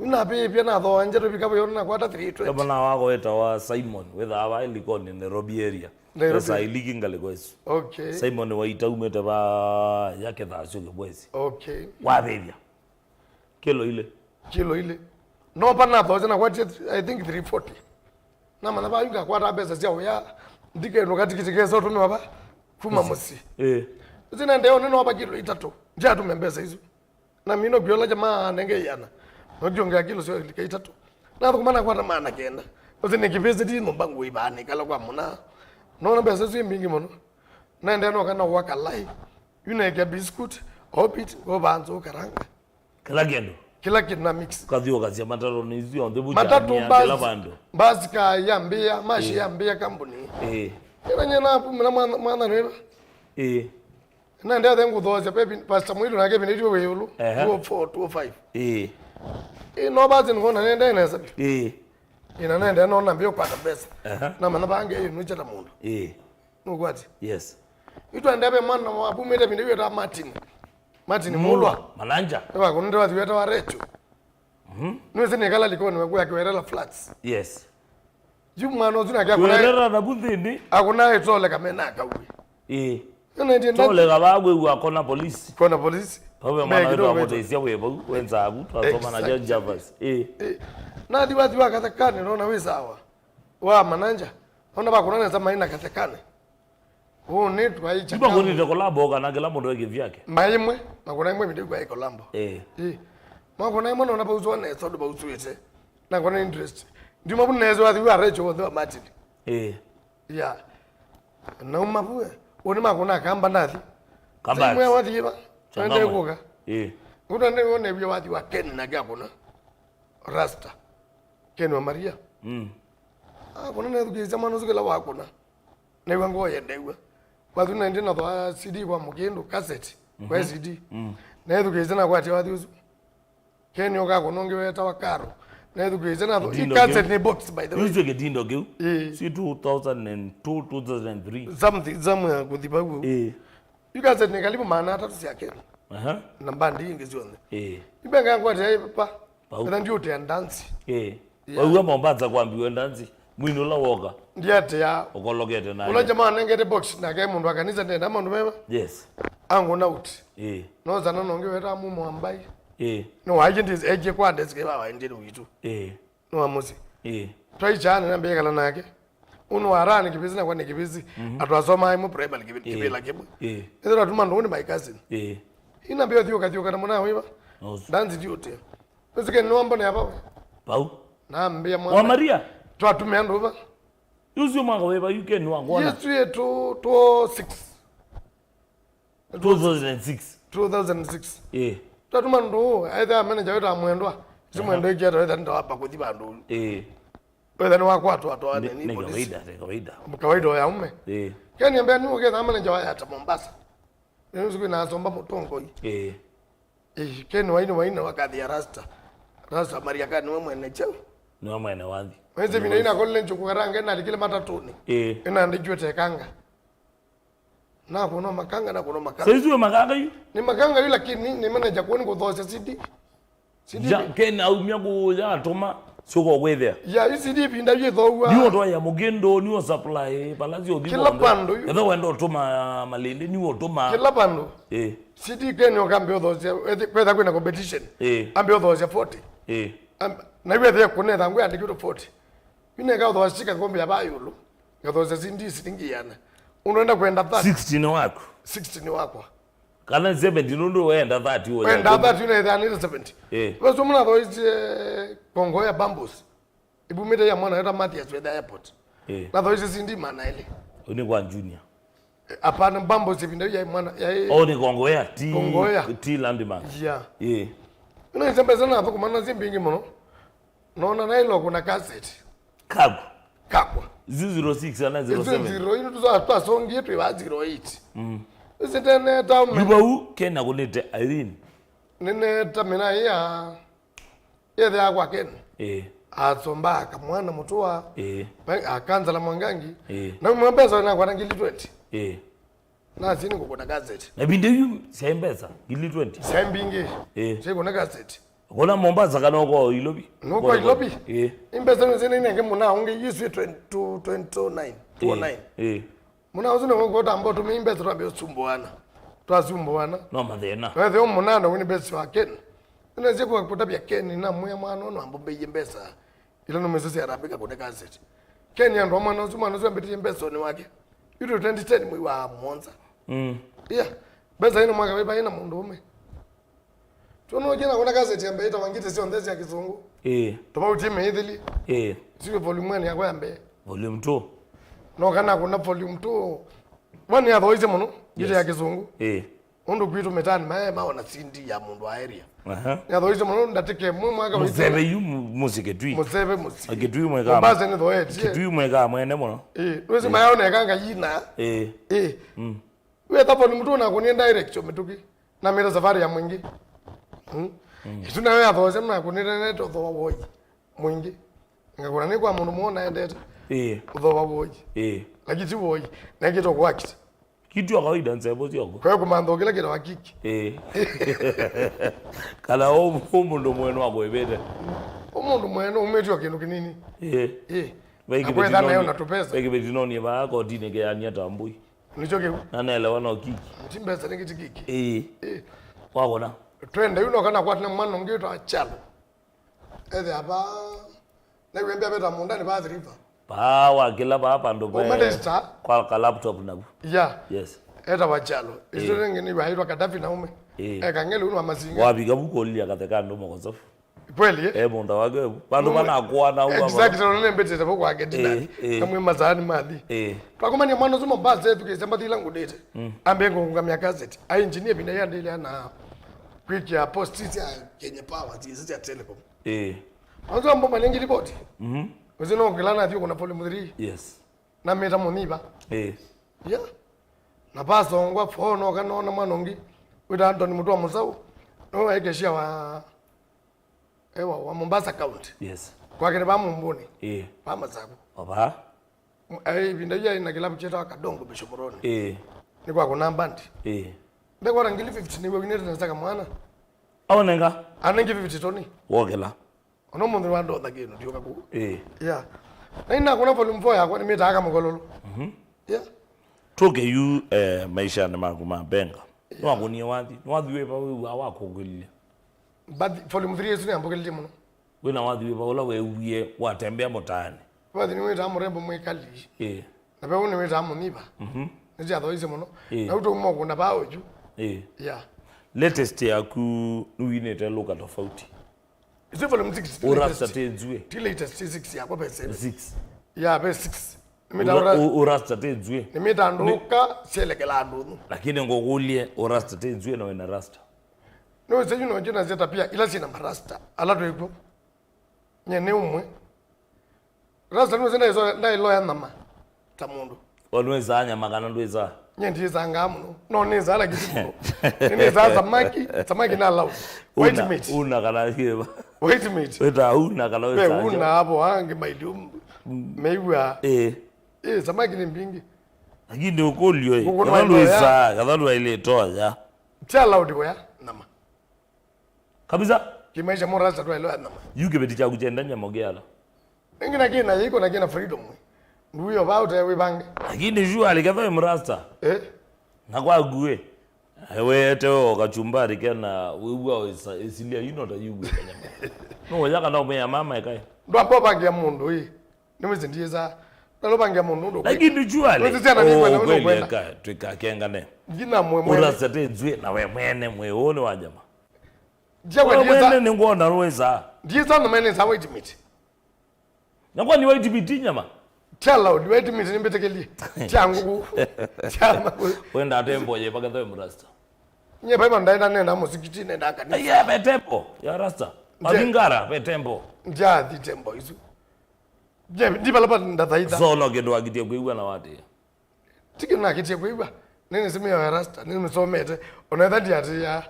Unapĩvya na thoo nje tũvika vyo na kwata three twenty. Kama na wako wetawa Simon, wethaa va Likoni, Nairobi area. Nairobi. Esa iliki ngalĩko ĩsu. Okay. Simon Waita umĩte va yake thasyo kĩbwesi. Okay. Wavĩvya. Kilo ilĩ. Kilo ilĩ. No pa nathooze na kwatie, I think three forty. Namanya va yu ngakwata mbesa sya ũya, ndikendũka tikiti kesa ũtũmĩwa va kuma mũsyĩ. Ĩĩ. Ũsi nendeo nĩ no pa kilo itatũ. Ndyatũme mbesa isu. Na mino kwiola jamaa nenge iana. No kiongea kilo sio ilika itatũ. Nathũkũma nakwata maana kenda. Ũsi nĩ kĩvĩsĩ ti nyũmba ngũi vaanĩkala kwa mũna. Nona mbesa isu mbingĩ mũno. Nendea no kana wa kalai. Yu naekia biscuit, opit, ngobanzo karanga. Kĩla kĩndũ. Kĩla kĩndũ na mix. Ũkathi ũkasya matatũ nĩ isu yonthe vucha Matatũ mia, basi, kĩla vandũ. Basi ka yambĩa, mashi Ĩĩ. Yambĩa kambuni. Ĩĩ. Ĩla nyena pumĩla mwana mwana nĩva. Ĩĩ. Nende athe ngũthoosya pe pin- Pastor Mwilu nake pindĩtio wĩ ĩũlũ. Ehe. Two oh four, two oh five. Ĩĩ. Ĩĩ, no basi ngona nende nesa. Ĩĩ. Ĩna nende no nambia kwata mbesa. Ehe. Na mana bange ĩnu chata mũndũ. Ĩĩ. Nũkwati? Yes. Itwendeve mwana wapumĩte vindu wĩtawa Martin. Martin Mulwa. Mulwa. Mananja. Ewa kunende wathi wĩtawa Recho. Mhm. Nĩwĩsĩ nĩkala Likoni wekuya Kiwerela flats. Yes. Yu mwana ũsu nake akuna Werera na buthini. Akuna ĩtole kamena akaue. Ĩĩ. Nĩnaendie ndani. Tole kavaa kwĩw'a kona polisi. Kona polisi. Pave mwana wetu akotesia wĩ vau, wenzagu, twasoma na John Exactly. Javas. Ĩĩ. Ĩĩ. Nathi wathi wa kathakani nona wĩ sawa. Wa mananja. Ona bakuna nesa maina kathakani. Ũũ nĩ twaicha Iba kũnite kolabo kana kĩla mũndũ ekĩ vyake. Maimwe, makuna imwe video kwa kolabo. Eh. Eh. Makuna imwe nona pauzo na sodo pauzo ete. Na kuna interest. Ndima bu nezo wa thiwa recho wa thiwa Martin. Eh. Ya. Na uma bu. Ũni makuna kamba nathi. Kamba. Timwe wa thiwa. Changamwe. Nende kuka. Eh. Kuna ndio ne wa thiwa Ken na gakuna. Rasta. Ken wa Maria. Mm. Ah, kuna nethukĩĩsya mwana ũsu kĩla wakũna. New'a ngoo yendeew'a. Wathu naendie na thwa C D kwa mũkĩndũ, cassette, kwa Mhm. C D. Mm. Nethukĩĩsya nakwatia wathu ũsu. Ken ũkakũna ũngĩ wetawa Karo. Nethukĩĩsya na thwa. Kĩtindo I cassette kĩu. Nĩ box, by the way. Yu sio kĩtindo kĩu. Ĩĩ. Si two thousand and two, two thousand and three. Something, somewhere kũthi vau. Ĩĩ. Yu cassette nĩ karibu maana atatũ sya Ken. Aha. Na mbandi ingĩ syonthe. Ĩĩ. Ibenga ngwatia pa. Pau. Etha ndiũtea ndansi. Ĩĩ. Waigua Mombasa kwambiwe ndanzi, mwini ũla woka, ndiatĩa. Ũkolokete nake. Ũla jamaa anengete box nake mũndũ wa kanisa ndenda maũndũ mema. Yes. Angona out. Ĩĩ. No sana nongi weta mumo ambai. Ĩĩ. No, I didn't, eje kwa desk ba wa ndini witu. Ĩĩ. No amusi. Ĩĩ. Twaichana na mbekala nake. Uno arani kibisi na kwa ni kibisi. Mhm. Atwasoma mu primary kibi-, ĩĩ, kibila kimwe. Ĩĩ. Ethera tuma ndo ni my cousin. Ĩĩ. Ina mbio thio kathio kana mwana wiba. Osu. Ndanzi thio te. Nĩsĩ Ken nĩwambonea vau? Vau. Nambĩa mwana. Wa Maria? Twatũmĩa andũ va? Yu sio mwaka wĩva yu Ken wangwona? Yesu yetu two six. Two thousand six. Two thousand six. Ĩĩ. Twatũma andũ, aitha manager wĩta Mwendwa. Si Mwendwa ikiata wĩta nĩtawapa kũthi vandũ. Ĩĩ. Wĩta nĩwakwatwa atwaane nĩ polisi. Nĩ kawaida, nĩ kawaida. Kawaida ya ume. Ĩĩ. Ken ambĩa nĩ ũketha manager wa Yata Mombasa. Nĩ siku inasomba mũtongoi. Ĩĩ. Ĩĩ, Ken waini waina wakathia Rasta. Rasta Maria ka niwe mwene cheo. Niwe mwene wathi. Wese vina ina kolile nchuku karanga ina alikile matatuni. Ĩĩ. Ina ndijwe tekanga. Na kuno makanga, na kuno makanga. Saizi we makanga yu? Ni makanga yu lakini ni manager kuoni kuthosia C D. C D. Ya, Ken aumya kuya atuma, sio kwa kwethea. Ya, hii C D pinda yithoua. Niwo twa ya mugindo, niwo supply, palacio kila pandu yu. Etha wenda utuma malindi, niwo utuma. Kila pandu. Eh. C D Ken okambe othosia, kwetha kwina competition. Eh. Ambe othosia forty. Eh. Am-, na iwe the kunetha ngwe andikitwe forty. Ine ka othosia ka ngombe ya bayulu. Ngathosia C D silingi yana. Unaenda kwenda thirty. Sixty ni waku. Sixty ni wakwa. Kana seventy nundu wenda thirty wo. Wenda thirty na ethani seventy. Eh. Basi mna thoisie kongo ya bambus. Ibumite ya mwana yota Mathias wetha airport. Eh. Na thoisie sindi mana ele. Uni kwa junior. Eh, hapana, bambus ibinda ya mwana ya. Oh, ni kongo ya ti. Kongo ya ti landmark. Yeah. Eh. Ina isembe sana hapo kumana simbingi muno. Nona nailo kuna cassette. Kaku. Kakwa. Zero six ana zero seven. Zero ino tuzo twasongie twi ba zero eight. Mm. Isi tene taume. Yu vau Ken akunite Irene. Nene tamina ya. Yethe yakwa Ken. Eh. Asomba akamwana mutua. Eh. Akansala Mwangangi. Eh. Na mwa pesa na kwa ngili twenty. Eh. Nasi nĩ kũkũna gazeti. Na ĩvinda yu syaĩ mbesa ngili twenty. Syaĩ mbingĩ. Ĩĩ. Syaĩ kũna gazeti. Kũna Mombasa kana ũko Ilovi? Nũko Ilovi. Ĩĩ. Imbesa nĩ zina inenge mũna ũngĩ yiswe twenty, twenty-nine, ĩĩ, twenty-nine. Ĩĩ. Mũna ũsu nĩ kũtamba ũtũmĩ imbesa twambia ũsumbuana. Twasumbuana. No mathĩna. Wethĩwa mũnanda wĩ nĩ mbesa wa Ken. Nĩnasye kwa kũtavya Ken na mwĩa mwana ũno ambũmbĩie mbesa. Ila nũmĩsĩ sya Arabika kũne kaseti. Keni andũ a mwana ũsu, mwana ũsu ambĩtie mbesa ũnĩ wake. Yu twĩ twenty ten mwei wa mũonza. Mm. Iya. Mbesa ino mwaka wĩva ina mũndũ ũme. Twonokie na kũna kaseti ya mbee ĩtawa Ngitĩ Syonthe sya Kĩsũngũ. Ĩĩ. Tũvautie meithili. Ĩĩ. Siwe volume one yakwa ya mbee. Volume two. No kana kuna volume two. One yathoisye mũno. Ngitĩ ya Kĩsũngũ. Ĩĩ. Ũndũ kwitũ mĩtaani maye maona C D ya mũndũ wa area. Aha. Nĩathoisye mũno ndatĩka ĩmwe mwaka wa Mũseve yu mu-, mũsyĩ Kĩtui. Mũseve mũsyĩ. Kĩtui mweka. Mombasa nĩthoetie. Kĩtui mweka mwene mũno. Ĩĩ, ndwĩsĩ mayaonekanga yina. Ĩĩ. Ĩĩ. Mm. Wetha volume two nakũnie direct o mĩtũkĩ. Na mĩta safari ya Mwingĩ. Mm. Mm. Isu nayo yathoosya nakũnie nete ũthooa woi. Mwingĩ. Ngakũna nĩ kwa mũndũ mũna endete. Ĩĩ. Ũthooa woi. Ĩĩ. Lakini ti woi. Nekĩtwo kwa act. Kitu ya kawaida nzebo syoko. Kwa hiyo kumantha kila kitu hakiki. Eh. Kana o o mũndũ mwene wa kwebete. O mũndũ mwene umetio kindu kinini. Eh. Eh. Vai kibeti nayo na tupesa. Vai kibeti noni ba kotini ke ania tambui. Nicho kiu. Na naelewa no kiki. Ti mbesa ni kiti kiki. Eh. Eh. Wakona. Twende yuno kana kwa tena mwana ngitwa chalo. Ethĩa va naiwembea veta mũndani va Athi River. Paa wa kĩla paa pandũ ve kwa ka laptop navu. Yeah. Yes. Etawa Chalo. Eh. Isu ringi ni waitwa Kadafi na ume. Eh. Eka ngeli unu wa masinga. Wavika vu kũlya katheka andũ mokosofu. Kweli, eh? Eh, mũnda wake vu. Vandũ vanakwaa na uwa. Exactly, none mbetete vo kwake dina. Eh, eh. Kamwe masaani mathi. Eh. Twakomania mwana ũsu Mombasa, ethukĩte mbathila ngũndĩte. Mm. Ambe ngũngamia cassette. A engineer vinda yandĩlea na kwĩkĩa post sya Kenya Power, sya Telecom. Ĩĩ. Mwanzo ambo manengi ripoti. Mhm. Uzi no kila na thio kuna volume three. Yes. Na meta muniva. Ĩĩ. Yeah. Na pasongwa fono kana ona mwana ungi. Wita Anthony Mutua Musau. No ekeshia wa ewa wa Mombasa County. Yes. Kwa kile ba Mumbuni. Ĩĩ. Ba Masaku. Oba. Ai vinda ya ina kilabu cheta Kadongo Bishop Moroni. Ĩĩ. Ni kwa kuna bandi. Ĩĩ. Ndekora ngili fifty ni we winete na saka mwana. Aonenga. Anengi fifty toni. Wokela. Ona ũmũnthĩ nĩwandotha kĩndũ, ndioka kũu. Ĩĩ. Yeah. Na inakũna volume four yakwa nĩmĩtaa Kamũkololo. Mhm. Yeah. Tũke yu, eh, maishanĩ maku ma benga. Yeah. Nĩwakunie wathi. Nĩwathi wĩva wĩw'aa wakũkĩlilye? But volume three ĩsu nĩyambũkĩlilye mũno. Wĩna wathi wĩva ũla weewie watembea mũtaanĩ? Wathi nĩwĩtaa mũrembo mwĩkali. Ĩĩ. Na ve ũu nĩwĩtaa mũnyiva. Mhm. Nĩsyathoisye mũno. Ĩĩ. Na ũtũuma ũkũna vaa ũju. Ĩĩ. Yeah. Latest yaku nĩwinĩte Luka Tofauti. Ĩsu volume six, ti Ũrasta latest. Tĩ nzue. Ti latest, ti six yakwa, ve seven. Six. Yeah, ve six. Nĩmĩta Ũra-, ũra-, ũ-, Ũrasta tĩ nzue. Nĩmĩta ndũka syelekela andũ nũ. Lakini ngũkũlye, Ũrasta tĩ nzue na wĩna rasta? Nĩwĩsĩ yu nonjĩ nasya tapia ila syĩna marasta ala twĩkw'o. Nye nĩ ũmwe. Rasta nĩwĩsĩ ndaiso-, ndailoya nyama ta mũndũ. Wa nĩwĩsaa nyama kana ndwĩsaa? Nye ndiĩsangaa mũno. No nĩsaa lakini ti mũno. Nĩnĩsaa samaki, samaki na lau. White Una, meat. Una kana kĩva? White meat. Wĩtaa una kana Ve wĩsaa una njo? Hapo angi mailio meigua. Eh. Eh, samaki nĩ mbingi. Lakini ũkũlyo ĩ, Ngũkũ kana nĩwaitoya. Ndwĩsaa, kana ndwailĩtoya? Ti allowed kũya nyama. Kabisa. Kimaisha mo rasta twaelewa nyama. Yu kĩveti kyaku kyenda nyama ũkĩala. Ĩngĩ na kĩna yĩko na kĩna freedom. Nduyo vau te wĩvange. Lakini jua aliketha mrasta. Eh? Na kwa gue. Ewe ete o kachumbari kena wĩw'a ĩsa-, ĩsilia ino ta yu wĩ nyama. No ya kana umeya mama ekae. Ndwambobangia mũndũ ĩ. Nĩwĩsĩ ndiĩsaa. Ndalũvangia mũndũ ũndũ ũkwenda. Lakini jua ale. Nĩwĩsĩ syana nĩkwenda, nĩkwenda. Ũkweleka twĩkakengane. Ngina mwe mwene. Ũrasta tĩ nzue na we mwene mwĩ ũũ nĩ wa nyama. Ndiakwa ndiĩsaa. Wewe mwene nĩngwona rwĩsaa. Ndiĩsaa na mwene saa white meat. Na kwani white meat ti nyama? Ti allowed, white meat nĩmbĩtĩkĩlie. Ti ya ngũkũ. Ti ya ngũkũ. Wenda tembo ye pakathoe mrasta. Nye paima ndaenda nenda mũsikiti, nenda kanisa. Aye, ve tembo ya rasta. Nje. Avingara, ve tembo. Ndiathi tembo isu. Je, ndi vala pa ndathaitha. So, no kĩndũ wakitie kwĩw'a na watĩa? Ti kĩndũ nakitie kwĩw'a. Nĩnĩsĩ mĩao ya rasta, nĩnĩsomete. Ona etha ndiatĩĩa.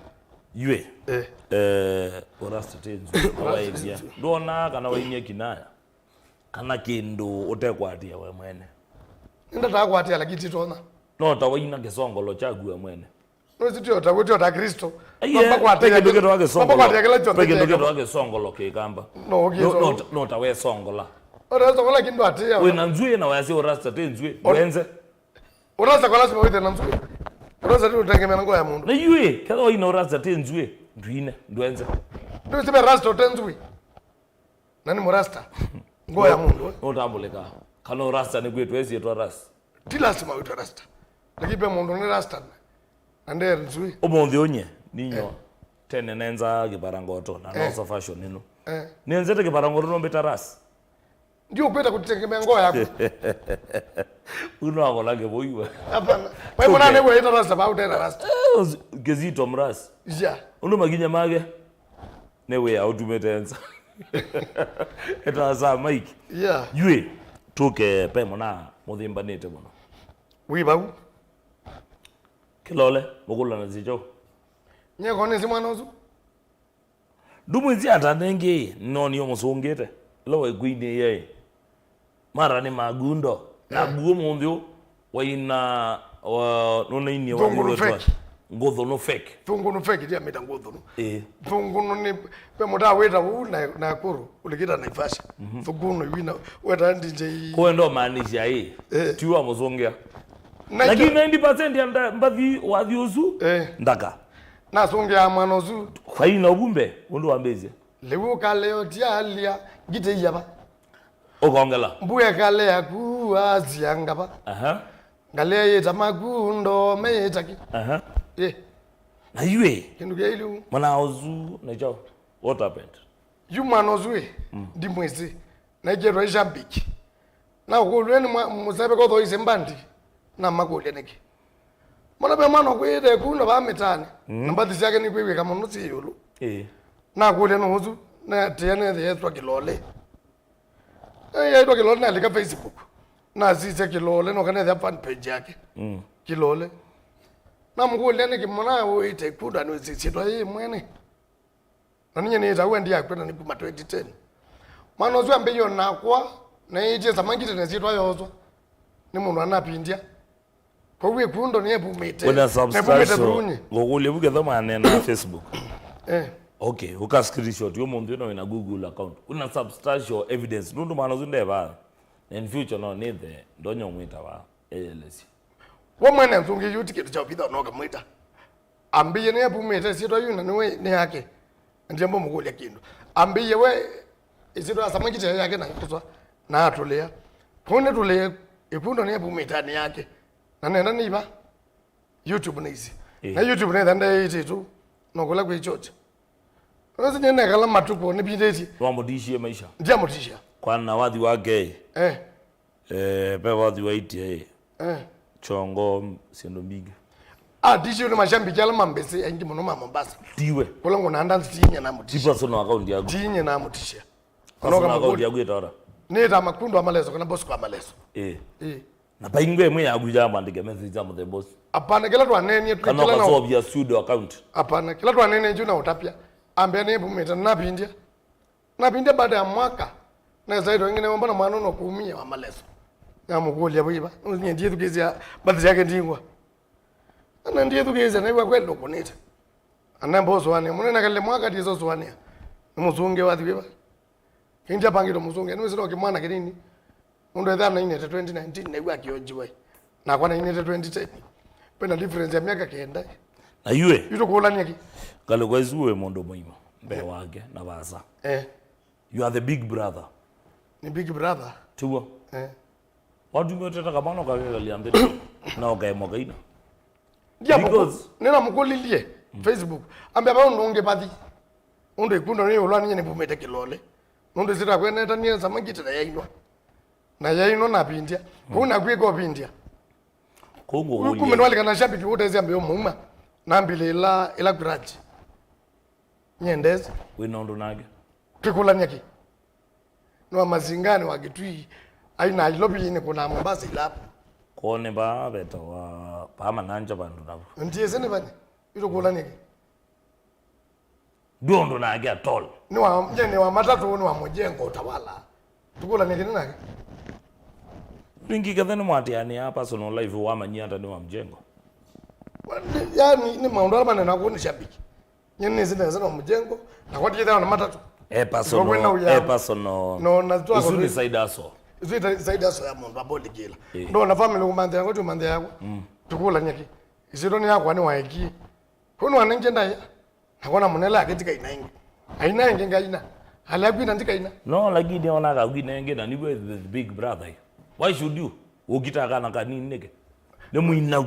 Yue. Eh. Eh, ũrasta tĩ nzue, na waĩvya. Ndwonaa kana wainie kinaya? Kana kĩndũ ũtekwatĩa we mwene? Nĩndataa kwatĩa, lakini titonya. No ta waina kĩsongolo kyaku we mwene. Nũsĩ tio ta, tio ta Kristo. Aiye, mamba kwatĩa, pe kĩndũ kĩtwa kĩsongolo. Mamba kwatĩa kĩla kyonthe. Pe kĩndũ kĩtwa kĩsongolo kĩkamba. No, no, no, ta wesongola. Ũtasongola kĩndũ atĩa. Wĩna nzue na wasi ũrasta tĩ nzue. Ndwenze. Ũrasta kwa lazima wĩthe na nzue. Ũrasta tĩ ũtengemea na ngoo ya mũndũ. Na yue, ketha waina ũrasta tĩ nzue. Ndwine, ndwenze. Ndwĩsĩ ve rasta ũte nzue. Na nĩ mũrasta. Ngoo ya mũndũ, eh? Nũtambũlĩka. Kana ũrasta nĩ kwĩtwa ĩsyĩtwa ras. Ti lazima wĩtwe rasta. Lakini pe mũndũ nĩ rasta. Na nde nzui. Ũmũnthĩ ũnye, ninyo. Eh. Tene nenza kĩpara ngoto, na eh, nosa fashion ĩno. Eh. Nenzete kĩpara ngoto nombĩta ras. Ndio kwenda kutegemea ngoo yako. Uno akola kĩvũiwe. Hapana. Kwa hivyo nani wewe ita rasta, ba utera rasta. Eh, Kizito mras. Yeah. Uno makinya make. Nĩ wĩa ũtumĩte nza. Etawa saa Mike. Yeah. Yue, tũke pe mũna mũthĩmbanĩte mũno. Wĩ vau? Kĩlole, mũkũlanasya kyaũ? Nyie ko nĩsĩ mwana ũsu. Ndũmwĩsĩ ata nengĩ, nĩnonie ũmũsũngĩte. Ĩla waĩ kwinĩĩe ĩ. Mara nĩ magundo. Na eh, guo mũnthĩ ũ, waina, wa, nũnainie wa Thũngũnũ wĩwetwa fake. Ngũthũnũ fake. Thũngũnũ fake, ndia mĩta ngũthũnũ. Eh. Thũngũnũ nĩ, ve mũtaa wĩta ũu na, Nakuru, ũlikĩta Naivasha. Mhm. Thũngũnũ iwina, weta D J. Kũenda ũmaanisha ĩ, eh, ti wa mũsũngĩa. Lakini ninety percent ya nda-, mbathi wathi ũsu, eh, ndaka. Nasũngĩa mwana ũsu. Kwaina ũvumbe, ũndũ wambĩĩsye. Lĩu ũkalea ũtialya, ngitĩia va? Ũkongela. Mbua ĩkalea ku, asia ngava. Aha. Ngalea yĩta maku, ndome yĩta ki. Aha. Eh. Na yue. Kĩndũ kya iliu. Mwana ũsu, na kyaũ? What happened? Yu mwana ũsu ĩ, mm, ndimwĩsĩ. Na ĩkĩtwa ishambiki. Na ũkũlw'e nĩ mwa-, mũseve kothoisye mbandi. Na makũlya nĩkĩ. Mwana ve mwana ũkwĩĩte ku na vaa mĩtaanĩ. Mm. Na mbathi syake nĩkwĩw'ĩka mũno syĩ ĩũlũ. Ĩĩ. Nakũlya nũũ ũsu, na tĩa nethĩa etwa Kĩlole. Eh, yaitwa Kĩlole, nalika Facebook. Nasisya Kĩlole, noka nethĩa fan page yake. Mm. Kĩlole. Namũkũlya nĩkĩ mwana ũĩte kunda nĩwĩsĩ syĩtwa yĩĩ mwene. Na ninyie nĩĩtawa ndiakwenda nĩ kuma twenty ten. Mwana ũsu ambĩie o nakwa, na ĩĩtie samaki tene syĩtwa yooswa nĩ mũndũ anapindya. Kwoou ĩkundo nĩyepumĩte. Wĩna na ĩpumĩte substantial thunye. Ngũkũlya vu ketha maneena Facebook. Eh. Okay, ũka screenshot ũmũnthĩ no wĩna Google account. Wĩna substantial evidence. Nũndũ mwana ũsu ndevaa. Na in future no nĩthe, ndonya ũmwĩta vaa. Elesye. We mwene nzungi yu ti kĩndũ kya ũvitha no ũkamwĩta. Ambĩie nĩ apumĩte ĩsyĩtwa yu na nĩwe nĩ yake. Ndiamba mũkũlya kĩndũ. Ambĩie we ĩsyĩtwa ya samaki te yake na kĩswa na atũlĩa. Kũu nĩtũlĩe ĩkundo nĩ apumĩte nĩ yake. Na nenda nĩ iva. YouTube nĩ isi. Eh. Na YouTube nĩ thanda ĩtĩtu. No kũla kwĩ chocha. Nĩwĩsĩ nyie nekala matukũ nĩvindĩtye. Nĩwamũtishie maisha. Ndiamũtishia. Kwana wathi wake. Eh. Eh, pe wathi waitie. Eh. Chongo, syĩndũ mbingĩ. Atishio nĩ mashambiki ala mambĩsĩ aingĩ mũno ma Mombasa. Tiwe. Kũla ngũna ndanzi tinye namũtishia. Tipa sono account yaku. Tinye namũtishia. Personal account yaku ĩtara. Nĩta makundo amaleso kana boss kwa maleso. Eh. Eh. Na vaingwe ĩmwe yaku ya mwandĩke message ya mũthemba ũsu. Apana, kĩla twanenie twĩ kana kĩla na ũkasovia pseudo account. Apana, kĩla twanenie juu na ũtapya. Ambĩa nĩ mbumĩte na napindia. Napindia baada ya mwaka. Nesa ito ingine mbona mwana no kuumia wa maleso. Namũkũlya vaiva. Nĩndithukĩsya bathi yake ndingwa. Ana ndithukĩsya naigua kweli ũkũnĩte. Ana mboso wane. Mũnene kale mwaka ndizo swane. Nĩ mũsunge wa thiva. Ĩndĩ apangĩtwe mũsũngĩa, nĩwĩsĩ no kĩmwana kĩnini. Mũndũ ethĩwa nainĩte twenty nineteen, na yu akĩonjiwa. Nakwa nainĩte twenty ten. Kwĩna difference ya myaka kenda. Na yu ĩ, yu tũkũlany'a kĩ? Ngalĩko ĩsu wĩ mũndũ mũima mbee wake na vaasa. Eh. You are the big brother. Nĩ big brother. Tiw'o? Eh. Watumia ũteta kamwana ũkakekalia nthĩ na ũkaemwa kaina. Ndiamũkũ- Because nĩnamũkũlilye Facebook. Ambĩa va ũndũ ũngĩ vathi. Ũndũ ikundo nĩ ũlwa ninye nĩvumĩte kĩlole. Nũndũ ĩsyĩtwa yakwa nĩnetanie samaki tena yainwa. Na yainwa napindia. Kũu nakw'ĩka ũpindia. Kũu ngũkũlya. Kumbe nĩwalikana shabiki ũtesya mbeo mũuma. Nambile ila ila grudge. Nyendesi. Wĩna ũndũ nake. Twĩkũlany'a kĩ? Nĩ wa Mazinganĩ, wa Kitui, ai Nairobi, nĩ kũna Mombasa ilapu. Kwone vaa vetawa vaa Mananja vandũ navu. Ndiĩsĩ nĩ vani. Itũkũlany'a kĩ? Ndwĩ ũndũ nake at all. Nĩ wa, nye nĩ wa matatũ, nĩ wa mũjengo utawala. Tũkũlany'a kĩ nĩ nake? Rĩngĩ ketha nĩmwatĩanĩaa personal life wamanyie ata nĩ wa mjengo. Yani, nĩ maũndũ ala manena kũu nĩ shabiki. Nyie nĩsĩ nesa no mũjengo, nakwa ndiĩthĩawa na matatũ. E personal, e personal. No, na twa ũsu nĩ side hustle. Isu ita side hustle ya mũndũ abolikĩla. Eh. Ndona family kumanthia yakwa, tu manthia yakwa. Mm. Tũkũlany'a kĩ? Ĩsyĩtwa nĩ yakwa nĩ waekie. Kũu nĩwanengie ndaĩa. Nakwa na mũnela ake ndikaina ĩngĩ. Aina ĩngĩ ngaina. Alea kwina ndikaina. No, lakini ona akakwina ĩngĩ na niwe the big brother. Why should you? Ũkita kana kanini nĩkĩ? Nĩ mũinau.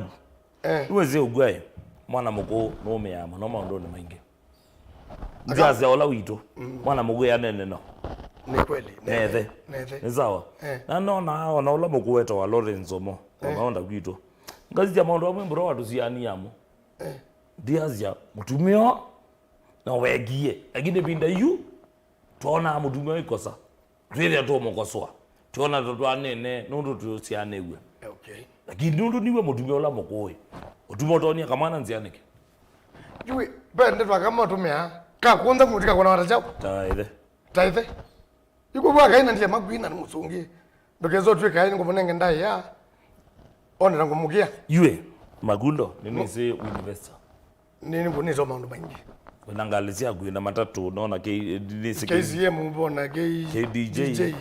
Eh. Nĩwĩsĩ ũkw'a ĩ, mwana mũkũũ nũũmĩaa mũno maũndũnĩ maingĩ. Ndyasya ũla witũ, mwana mũkũũ anene no. Nĩ kweli. Nethe. Nethe. Nĩ sawa. Eh. Na nona ona ũla mũkũũ wetawa Lawrence Omo, eh, onaonda kwitũ. Ngasisya maũndũ amwe mbũra watũsiani amo. Eh. Ndyasya mũtumĩa no wekie, lakini ĩvinda yu twonaa mũtumĩa ikosa. Twĩthĩa tũũmũkosoa. Twona ta twanene nũndũ tũsyaanĩw'e. Okay. Lakini nũndũ niwe mũtumĩa ũla mũkũũ, ũtuma ũtonya kamwana nzĩa nĩkĩ? Yu, ve ndeto aka matũmĩaa. Kakũnza mũti kakona wata kyaũ? Ta ĩthe. Ta ĩthe. Yu kw'o akaina ndiye makwina nĩ mũsũngĩ. Ndũkesa ũtw'ĩka nĩ ngũmũnenge ndaĩa. One na ngũmũkĩa. Yu ĩ, Makundo, nĩnĩsĩ wĩ investor. Nĩ nĩkũnĩte maũndũ maingĩ. Wĩna ngalĩ syaku, wĩna matatũ, nona K-, nĩsĩ K C M, mbona K-, K D J, D J,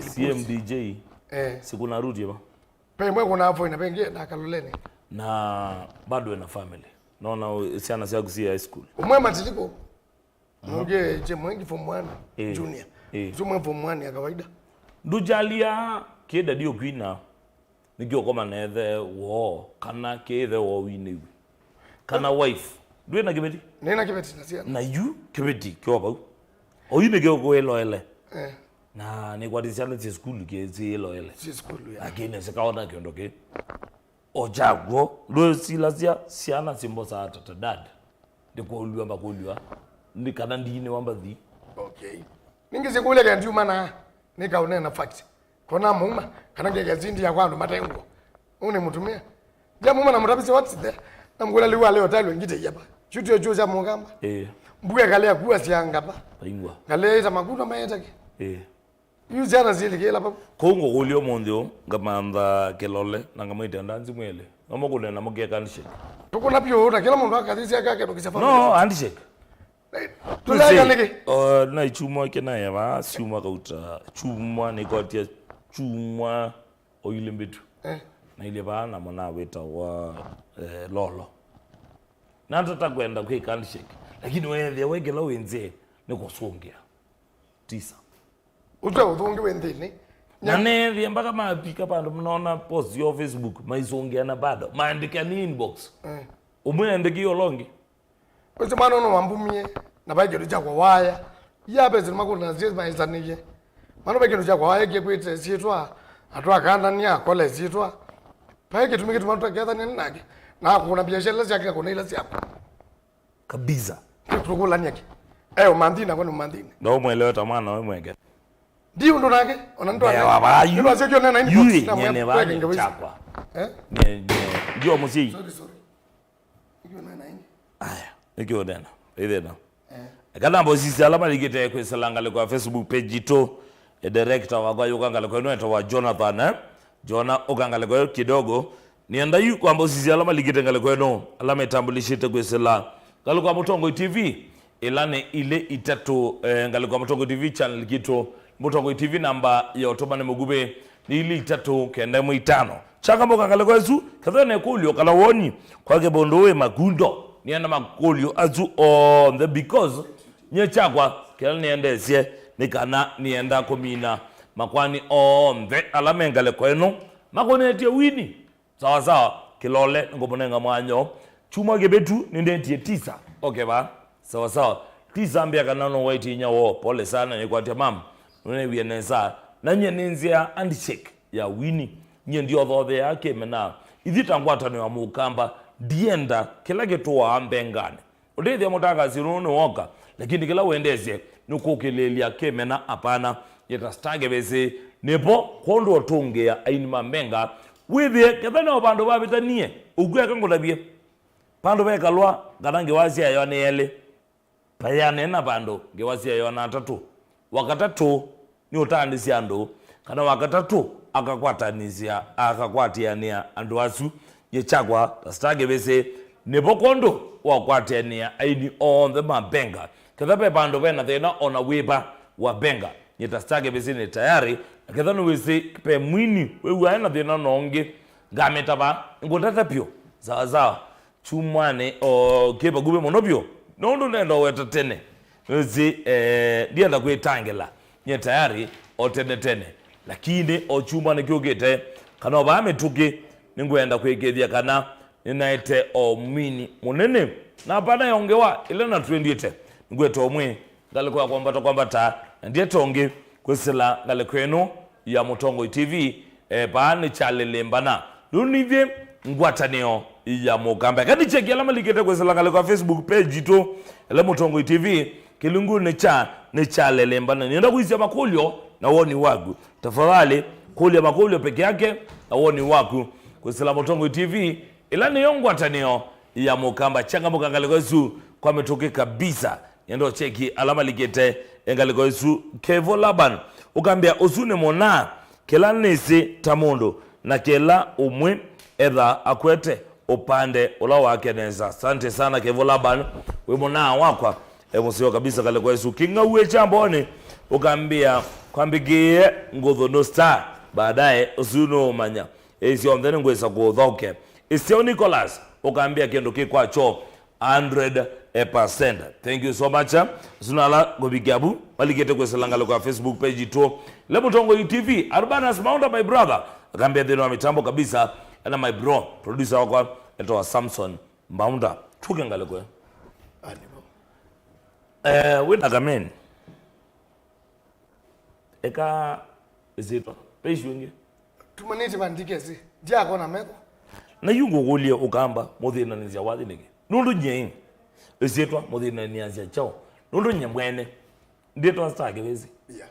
C M D J. Eh. Sikuna ruti va? Pe mwe kuna hapo ina pengine na Kaloleni. Na bado wĩna family. Nona u-, syana syaku si high school. Umwe matiliko. Nunge je mwengi form one, eh, junior. Eh. Sio mwe form one ya kawaida. Ndujalia kĩda dio kwina. Nĩkĩ ũkoma na ĩthe woo, kana kĩ ĩthe woo winĩw'e? Kana wife? Ndwĩ na kĩveti? Nĩ na kĩveti na syana. Na yu kĩveti kyo vau. Oyu nĩkĩ ũkũĩloele. Eh. Na nĩkwatĩ syana syĩ sukulu kĩ syĩloele. Syĩ sukulu, ya. Lakini sikaona kĩondo kĩ. O kyakw'o, ndwĩsilasya syana simbosaa ta, ta dad. Ndikũlw'a mbakũlw'a. Ndi kana ndinĩwa mbathi. Okay. Ningĩ sikũlya kya ndiuma na nĩkaũneena fact. Kona mũuma, kana ngekĩa sindi yakwa andũ mate ngũa. Ũũ nĩ mũtumĩa. Ndia mũuma na mũtavĩsya what's there. Na mkũla liu ale hotel wengite yapa. Chuti yo chuo cha mũkamba. Eh. Mbuga kale ya kuwa sianga pa. Paingwa. Kale ita makuta maetake. Eh. Yu syana silikĩla pa. Kũu ngũkũlya ũmũnthĩ ũũ, ngamantha kĩlole, na ngamwĩtĩa ndanzi mwĩlĩ. No mũkũne na mũkeka handshake. Tũkũna piũ ũta, kĩla mũndũ akathĩsya kake tũkĩsya family. No, handshake. Tũleka nĩkĩ? O, na chumwa kĩnaye vaa, chumwa kauta, chumwa nĩkwatia, chumwa oile mbĩtu. Eh. Na ile vaa na mwana wĩtawa, eh, Lolo. Na tata kwenda kwĩka handshake. Lakini weethĩa we kĩla wĩ nzĩ nĩ kũsũngĩa. Tisa. Ũtwe ũthũngĩ wĩ nthĩnĩ. Na neethĩa mpaka mapika vandũ mnaona post yo Facebook, maisũngĩana bado. Maandĩkani inbox. Eh. Ũmwe aandĩkie ũla ũngĩ. Ũcio mwana ũno wambumie, na vai kĩndũ kya kũwaya. Ya pesa nĩ makũna zie maisanĩie. Mano vai kĩndũ kya kũwaya kĩkwĩte syĩtwa, atwakandania akole syĩtwa. Vai kĩtumi kĩtuma tũtakethania nake. Na akũna biashara syake, akũna ila syakwa. Kabisa. Tũkũlania ki. Eh, ũmanthina kwani ũmanthina. Ndo mwelewe ta mwana we mweke. Ndi ũndũ nake, ona ndo. Ndewa vayu. Ndio sio kiona nini. Yui, nyene vayu chakwa. Eh? Nye, nye, ndio mũsyai. Sorry, sorry. Aya, nĩkĩ ũnena? Ĩthĩna. Eh. Eka namba ũsisya ala malikĩte kwĩsĩla ngalĩko ya Facebook page itũ. E director wakwa yũka ngalĩko ĩno etawa Jonathan, eh? Jona ũka ngalĩko ĩyo kidogo. Nĩenda yu kwamba ũsisya ala malikĩte ngalĩko ĩno, ala metambulishĩte kwĩsĩla ngalĩko ya Mũtongoi T V. Ĩla nĩ ilĩ itatũ, eh, ngalĩko ya Mũtongoi T V channel kitũ. Mũtongoi T V namba ya ũtũmani mũkuvĩ nĩ ilĩ itatũ kenda ĩmwe itano. Changamoka ngalĩko ĩsu, kethĩwa na ĩkũlyo kana woni kwa kĩvũndũ wĩ makundo, nĩenda makũlyo asu onthe, because nyie kyakwa kĩla nĩendeesye nĩ kana nĩenda kũmina makwani onthe ala me ngalĩko ĩno makonetye wini. Sawa sawa, Kilole, nĩngũmũnenga mwanya. Chuma kĩvĩtu nĩndetie Tisa. Okay, va. Sawa sawa. Tisa ambĩa kana no waĩtie inya woo. Pole sana, nĩkwatya mam. Nũneewie nesa. Na nyie nĩ nzĩa handshake ya wini. Nyie ndiothotheaa kĩmena. Ithyĩ ta ngwatanĩo ya Mũkamba, ndienda kĩla kĩtũaa mbenganĩ. Ũtethya mũtangaasi nũũ nĩwoka, lakini kĩla wendesye nĩ kũkĩlĩĩlya kĩmena, apana. Yĩta Star Kĩvĩsĩ, nĩvo kwondũ ũtũngĩa aini ma mbenga. Wĩthĩe ketha no vandũ vavĩtanie, ũkw'e eka ngũtavye. Vandũ vekalwa, kana ngewa syaewa nĩ elĩ. Vayanena vandũ, ngewa syaewa na atatũ. Wa katatũ, nĩ ũtaanĩsya andũ, kana wa katatũ akakwatanĩsya, akakwatĩanĩa andũ asu. Nyie kyakwa, ta Star Kĩvĩsĩ, nĩvo kwondũ wa kũkwatĩanĩa aini onthe ma mbenga. Ketha ve vandũ vena thĩna ona wĩva wa mbenga, nyie ta Star Kĩvĩsĩ nĩ tayari, na ketha nĩwĩsĩ ve mwini wĩw'aa ena thĩna no ũngĩ, ngamĩtava, ngũtata vyũ, sawa sawa. Kyumwanĩ o kĩ vakuvĩ mũno vyũ, nũndũ nenda ũweta tene. Nĩwĩsĩ, eh, ndienda kwĩtangĩla, nyie tayari o tene tene. Lakini o kyumwanĩ kĩũkĩte, kana o vaa mĩtũkĩ, nĩngwenda kwĩkĩĩthya kana nĩnaete o mwini mũnene. Na apana yongewa ĩla na twendĩte, nĩngweta ũmwe ngalĩko ya kwambata kwambata, na ndiete ũngĩ kwĩsĩla ngalĩko ĩno ya Mũtongoi T V, eh, paa nĩ kyalĩlĩmbana. Nũnĩthĩ ngwatanĩo ya Mũkamba. Eka nĩkyeki ala malikĩte kwĩsĩla ngalĩko ya Facebook page itũ, ĩla Mũtongoi T V, kĩlungunĩ kya nĩ kyalĩlĩmbana. Nĩenda kũisya makũlyo na woni waku. Tafadhali, kũlya makũlyo peke yake na woni waku. Kwĩsĩla Mũtongoi T V, ĩla nĩyo ngwatanĩo ya Mũkamba. Changamoka ngalĩko ĩsu kwa mĩtũkĩ kabisa. Nĩenda ũcheki ala malikĩte ngalĩko ĩsu. Kevo Laban, ũkambĩa ũsu nĩ mũna, kĩla nĩsĩ ta mũndũ, na kĩla ũmwe etha akwete ũpande ũla wake nesa. Asante sana Kevo Laban, wĩ mũna wakwa, e mũseo kabisa ngalĩko ĩsu. Kĩng'au e Kyambonĩ, ũkambĩa kwambĩkĩe ngũthũ no star, baadaye ũsu nũũmanya. Ĩ syonthe nĩngwĩsa kũũthoke. Ĩsyao Nicholas, ũkambĩa kĩndũ kĩ kwakyo. Hundred percent. Thank you so much. Suna ala kũvikia vu, malikĩte kwĩsĩla ngalĩko ya Facebook page itũ. Le Mũtongoi T V, Urbanus Maunda, my brother. Akambĩa thĩna wa mitambo kabisa. Ena my bro, producer wakwa, etawa Samson Maunda. Tuke ngalĩko. Ani bo. Eh, wĩna kameni. Eka ĩsyĩtwa. Ve issue ĩngĩ. Tumanĩte vandikesi. Ndiakona meko. Na yu ngũkũlye ũkamba mũthĩnanĩsya wathi nĩkĩ? Nũndũ nyie ĩsyĩtwa mũthĩnanĩasya kyaũ? Nũndũ nyie mwene. Ndĩtwa Star Kĩvĩsĩ. Yeah.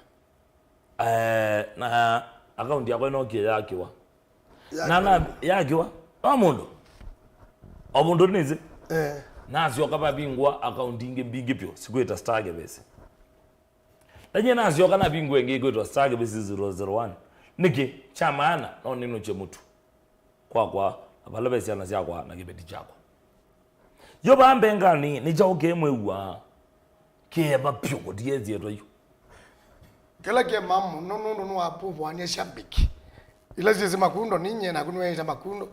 Eh, na akaunti yakwa ĩnokie yakiwa. Na, na, yakiwa. No mũndũ. O mũndũ nĩsĩ. Eh. Nasyoka vavingwa akaunti ingĩ mbingĩ vyũ. Sikwĩta Star Kĩvĩsĩ. Na nyie nasyoka navingũe ĩngĩ ĩkwĩtwa Star Kĩvĩsĩ zero zero one. Nĩkĩ? Kya maana, no nĩnũkye mũtu kwakwa, na vala ve syana syakwa na kĩveti kyakwa. Yo vaa mbenganĩ, nĩ kyaũ kĩĩ mwĩw'aa? Kĩema vyũ kũtiĩ ĩsyĩtwa yu. Kĩla kĩema mũno nũndũ nĩwapũvũanie syambiki. Ila syĩsĩ Makundo, ninyie naku nĩweĩta Makundo.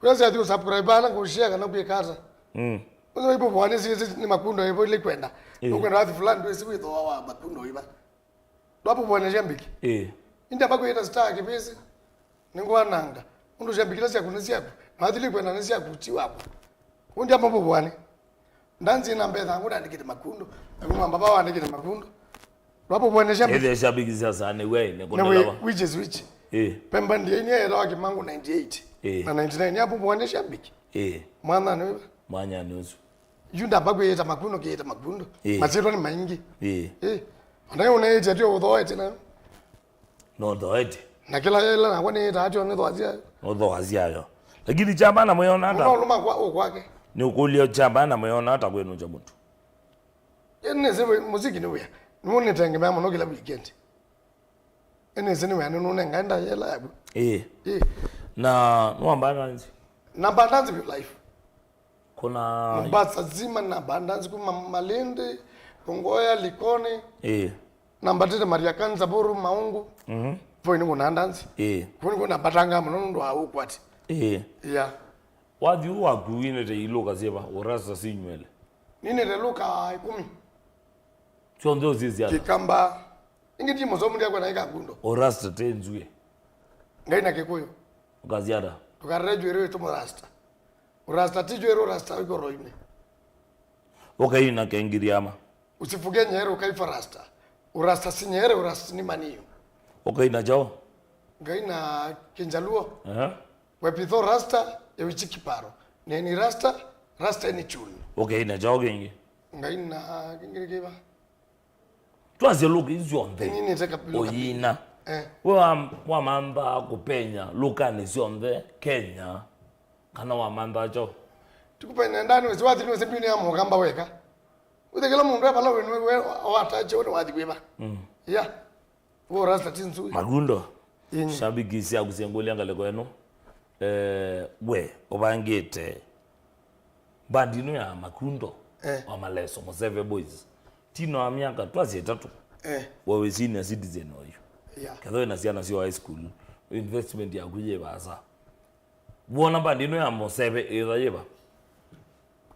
Kũla syathi ũsubscribe na kũshare kana kwĩka ata. Mm. Ũsĩ waipũvũanie syĩsĩ nĩ Makundo ĩvo ile kwenda. Ĩĩ. Ũkwenda wathi fulani ndwĩsĩ wĩthooa wa Makundo iva. Ndwapũvũania syambiki. Ĩĩ. Ĩndĩ amba kwĩta star kĩvĩsĩ. Nĩngwananga. Ũndũ syambiki ila syaku nĩ syaku. Na wathi ile kwenda nĩ syaku, ti waku. Ũndĩ amba pũvũani. Ndanzi na mbetha ngũ nandĩkĩte Makundo. Na kuma mbaba wandĩkĩte Makundo. Ndwapũvũania syambiki. Ĩthĩa syambiki sya saa nĩ wei, nĩ Nĩ kũndelewa. Which is which? Ĩĩ. Pemba ndiye inia yetawa Kimangu ninety-eight. Ĩĩ. Na ninety-nine yapũvũania syambiki. Ĩĩ. Mwana nĩ wĩva? Mwanya nĩ ũsu. Yu ndamba kwĩyĩta Makundo, kĩyĩta Makundo. Ĩĩ. Masyĩtwa nĩ maingĩ. Ĩĩ. Ĩĩ. Ona yu ũneĩtye atĩ ũthoete nayo. No thoete. Na kĩla yĩla nakwa nĩyĩtaa atĩ nĩ thoasia. No thoasia yo. Lakini chama na mwĩona ata? Maũndũ makwa ũkwake. Nĩ ũkũlya chama na mwĩona ata kwĩnũkya mũndũ? Ĩĩ, nĩsĩ wĩ-, muziki nĩ wĩa. Nĩwonitengemea mũno kĩla weekend. Ĩĩ, nĩsĩ nĩ wĩa nĩnũnengae ndaĩa ĩla yaku. Ĩĩ. Ĩĩ. Na nĩwambaa ndanzi? Nambaa ndanzi vyo life. Kuna Mombasa zima nambaa ndanzi kuma Malindi, Kongoya, Likoni. Ĩĩ. Nambatĩte Mariakani, Samburu, Maungu. Mhm. Vo nĩ kũnaa ndanzi. Ĩĩ. Kũu nĩkw'o nambatangaa mũno nũndũ wa ũkwati. Ĩĩ. Yeah. Wathi ũũ waku winĩte ilũka syĩva, ũrasta sinywele? Ninĩte lũka ĩkũmi. Syonthe ũsyĩsya ata? Kĩkamba. Ĩngĩ ti mũsomu ndyakwenda ĩkakundo. Ũrasta te nzue. Ngai na Kĩkũyũ. Ũkasyata? Tũkarere njuĩrĩ wĩtũ mũrasta. Ũrasta ti njuĩrĩ, ũrasta wĩ ngoro-inĩ. Ũkaina kengiriama. Usifuge nyere ukaifa rasta. Urasta si nyere, urasta ni maniyo. Ũkaina kyaũ? Ngaina Kĩnjaluo. Aha. Wepitho rasta, ewichi kiparo. Neni rasta, rasta eni chuni. Ũkaina kyaũ kĩngĩ? Ngaina kĩngĩ kĩva? Twasye lũka isu syonthe. Nini niteka lũka ũyina. Eh. We wa-, wamantha kũpenya lũkanĩ syonthe Kenya, kana wamantha kyo? Tikũpenya ndani wesi wathi nĩwesi mbini ya mũkamba weka. Wĩthĩkĩla mũndũ e vala wĩ nĩwe watache ũnĩ wathi kwĩva. Mm. Yeah. Wo rasta ti nzui. Makundo. Inyi. Shabiki syaku syengũlya ngalĩko ĩno. Eh, we, ũvangĩte bandi ĩno ya Makundo, eh, wa Maleso, Mũseve Boys. Tino wa myaka twasye ĩtatũ. Eh. We wĩ senior citizen oyu. Yeah. Ketha wĩ na syana sya high school, investment yaku yĩ vaasa. Wona bandi ĩno ya Mũseve ĩtha yĩva?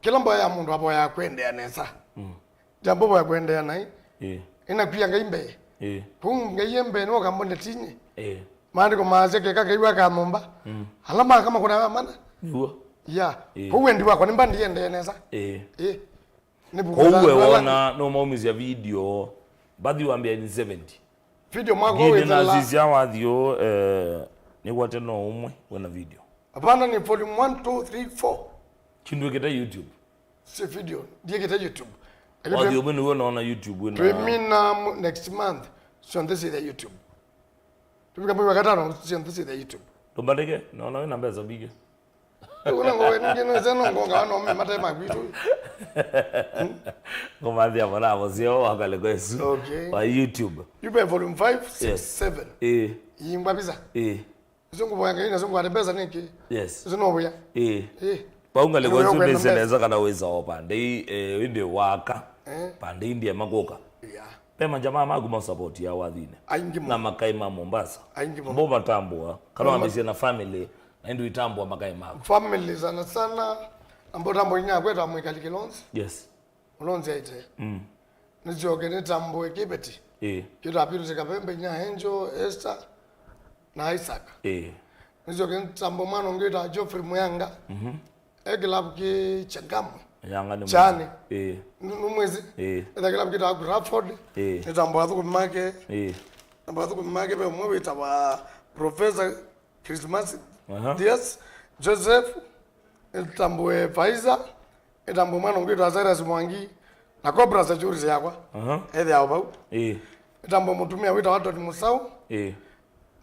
Kĩla mboya ya mũndũ avoyaa kwendeea nesa. Mm. Jambo boya kwendeea naĩ. Ĩĩ. Ĩnakwia Ngai mbee. Ĩĩ. Kũu Ngai e mbee nĩwe ũkambonde tinye. Ĩĩ. Maandĩko maasya keka Ngai waka nyũmba. Mm. Ala maka makũna mana. Nĩw'o. Ya. Ĩĩ. Kũu wendi wakwa nĩ mbandi yendee nesa. Ĩĩ. Ĩĩ. Nĩ kũu we wona nũmaumisya video. Mbathi wambĩa in seventy. Video mwaka ngindi wĩthela. Nasisya wathiũ, eh, nĩkwate no ũmwe wĩna video. Hapana, ni volume one, two, three, four. Kindwĩkĩte YouTube. Si video, ndiĩkĩte YouTube. Wathiũ ũmwe nĩw'o naona YouTube wĩna. Twĩmina mu-, next month, syonthe syĩthe YouTube. Tũvika mwei wa katano, syonthe syĩthe YouTube. Ndũmbatĩke, naona wĩna mbesa mbingĩ. Rĩu ona ngowe ningĩ nĩwĩsĩ no ngonga wana ũme mate ma gwitũ. Ngũmanthĩa mwana wa mũseo wa ngalĩko ĩsu. Okay. Wa YouTube. Yu ve volume five, six, yes, seven. Ĩĩ. Ii ngwa visa. Ĩĩ. Isu ngũvoya Ngai nasu ngwate mbesa nĩkĩ? Yes. Isu no wĩa. Ĩĩ. Ĩĩ. Vau ngalĩko ĩsu nĩsĩ nesa kana wĩsa o pandei, eh, ĩndĩ waka. Eh. Pandei ndiema kũka. Yeah. Ve majamaa maku ma support ya wathinĩ. Aingĩ mũno. Na makai ma Mombasa. Aingĩ mũno. Mbo matambũa. Kana wambĩsye na family, na ĩndĩ itambũa makai maku. Family sana sana, na mbo tambũa inya kweta mwĩkali Kilonzi. Yes. Kilonzi aite. Mm. Nĩsyoke nĩtambũe kĩveti. Ĩĩ. Kĩta Pirusi Kavembe, inya Angel, Esther, na Isaac. Ĩĩ. Nĩsyoke nĩtambũe mwana ũngĩ wĩtawa Geoffrey Muyanga. Mhm. E kĩlavu kĩ Changamwe. Yanga nĩ Chani. Ĩĩ. Nũ-, nũmwĩsĩ? Ĩĩ. Etha kĩlavu kĩtawa Crawford. Ĩĩ. Nĩtambũa athũkũmi make. Ĩĩ. Nĩtambũa athũkũmi make ve ũmwe wĩtawa Professor Christmas. Aha. Dias, Joseph, nĩtambũe Faiza, nĩtambũe mwana ũngĩ wĩtawa Cyrus Mwangi, na Cobra security yakwa. Aha. Ethĩawa vau. Ĩĩ. Nĩtambũe mũtumĩa wĩtawa Tony Musau. Ĩĩ.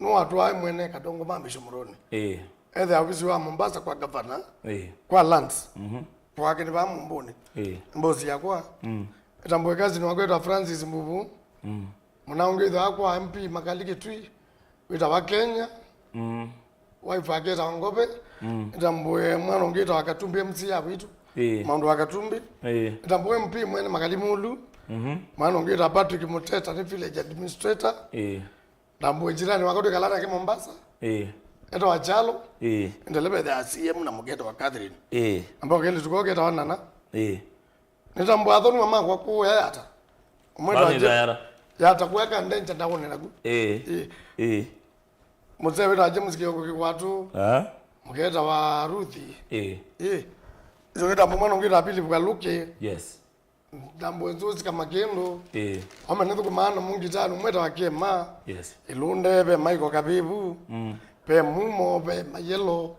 Nĩwatwaa mwene Kadongo Mambisho Mũrũnĩ. Ĩĩ. Ethĩa ovisi wa Mombasa kwa gavana, ĩĩ, kwa lands. Mhm. Kwake nĩ vaa Mũmbũnĩ. Ĩĩ. Mbosi yakwa. Mm. Ĩtambũe cousin wakwa wĩtawa Francis Mbuvu. Mm. Mũna ũngĩ ĩthe wakwa M P Makali Kitui, wĩtawa Kenya. Mm. Wife wake ĩtawa Ngove. Mm. Ĩtambũe mwana ũngĩ ĩtawa Katumbi M C ya witũ. Ĩĩ. Maũndũ wa Katumbi. Ĩĩ. Ĩtambũe M P mwene Makali Mulu. Mhm. Mwana ũngĩ wĩtawa Patrick Muteta, nĩ village administrator. Ĩĩ. Ndambũe jirani wakwa twĩkalaa nake Mombasa. Ĩĩ. Etawa Chalo. Ĩĩ. Ndeleva ya C M na mũketa wa Catherine. Ĩĩ. Ambao keli tuko ketawa Nana. Ĩĩ. Nĩtambũa athoni makwa kũya Yata. Ũmwe Bani etawa Je- Yata. Yata kuya Kandenja ndaone naku. Ĩĩ. Ĩĩ. Ĩĩ. Mũzee wĩtawa James Kioko Kikwatu. Ah. Mũketa wa Ruthi. Ĩĩ. Ĩĩ. Icio nĩtambũe mwana ũngĩ wĩtawa Philip Kaluki. Yes. Ndambũe Nzusi Kamakĩndũ. Ĩĩ. Ome nĩthũkũmaa na mũngitano mweta wa Kĩma. Yes. Ilunde ve Maiko Kavivu. Mm. Ve Mumo, ve Mayelo.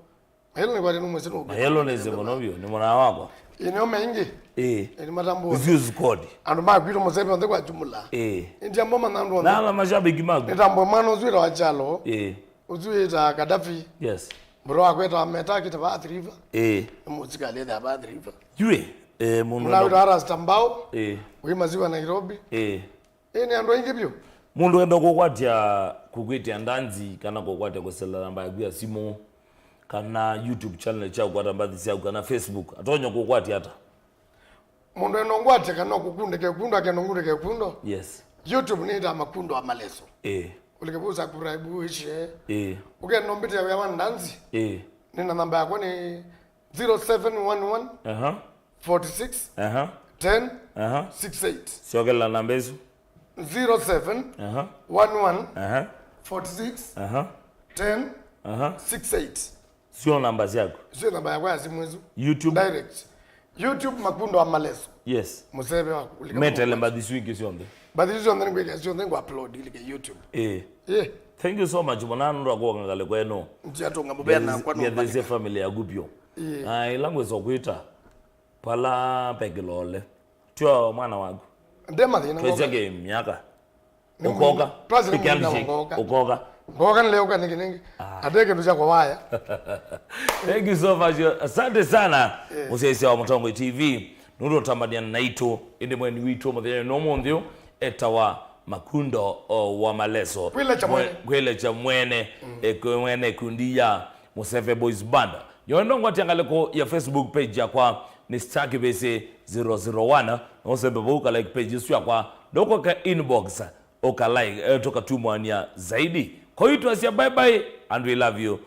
Mayelo nĩ kwati nũmwĩsĩ nũkwĩta. Mayelo nĩ nzĩ mũno vyũ, nĩ mwana wakwa. Ĩĩ, nĩo maingĩ. Ĩĩ. Ĩĩ, nĩ matambũe. Ũcio squad. Andũ ma kwitũ mũseve onthe kwa jumla. Ĩĩ. Ĩndĩ ambo manandũ onthe. Na ala mashabiki maku. Nĩtambũe mwana ũsu wĩtawa Chalo. Ĩĩ. Ũsu wĩtawa Gaddafi. Yes. Mũro wakwa wĩtawa Meta kĩtawa Athi River. Ĩĩ. Nĩ mũsikali ĩtawa Athi River. Yue, eh, mũndũ Mwana enda- wĩtawa Rasta Mbao. Ĩĩ. Wĩ Maziwa Nairobi. Ĩĩ. Ĩĩ, nĩ andũ aingĩ vyũ. Mũndũ enda kũkwatya, kũkwĩtĩa ndanzi, kana kũkwatya kũsela namba yaku ya simũ, kana YouTube channel kya kũkwata mbathi syaku, kana Facebook, atonya kũkwatya ata? Mũndũ enda ngwatya kana kũkundĩke kundo, akenda ngundĩke kundo. Yes. YouTube nĩ ta Makundo wa Maleso. Ĩĩ. Ũlike vau subscribe, ũishe. Ĩĩ. Ũkenda ũmbĩtĩa wĩa wa ndanzi. Ĩĩ. Nĩ na namba yakwa nĩ zero seven one one, aha, forty six, aha, ten, aha, six eight. Syokela namba ĩsu. Aha. Zero seven one one, aha, forty six, aha, ten, aha, six eight. Sio namba syaku. Sio namba yakwa ya simu ĩsu. YouTube. Direct. YouTube Makundo wa Maleso. Yes. Mũseve wa kũlika. Metele mbathi isu ingĩ syonthe. Mbathi isu syonthe nĩngwĩka syonthe ngwa upload ilike YouTube. Eh. Yeah. Thank you so much mwana nũndũ wa kũonga ngalĩko ĩno. Njiatũnga mũvea nakwa nũmbanĩka. Ngiathĩsye family yaku vyũ. Yeah. Na ĩla ngwĩsa kwĩta pala pekĩlole. Tyo mwana waku. Nde mathĩna. Twĩsya kĩ myaka. Ũkoka. Twasile mũthenya ũkoka. Ũkoka. Ngoka nĩleũka nĩngĩ nĩngĩ. Ah. Ate kĩndũ kya kũwaya. Thank you so much. Asante sana. Eh. Mũsyaĩĩsya wa Mũtongoi T V. Nũndũ ũtambania naitũ, ĩndĩ mweni witũ mũthenya nĩ ũmũnthĩ ũyũ, etawa Makundo o, wa Maleso. Kwĩlekya mwene. Kwĩlekya mwene, mm, eh, mwene ikundi ya Mũseve Boys Band. Yoenda ngwatia ngalĩko ya Facebook page yakwa nĩ Star Kĩvĩsĩ zero zero one, na ũsembe vau ka like page ĩsu yakwa, ndũkoke inbox, ũka like, eh, tũkatumwania zaidi. Kwa hiyo twasya bye bye and we love you.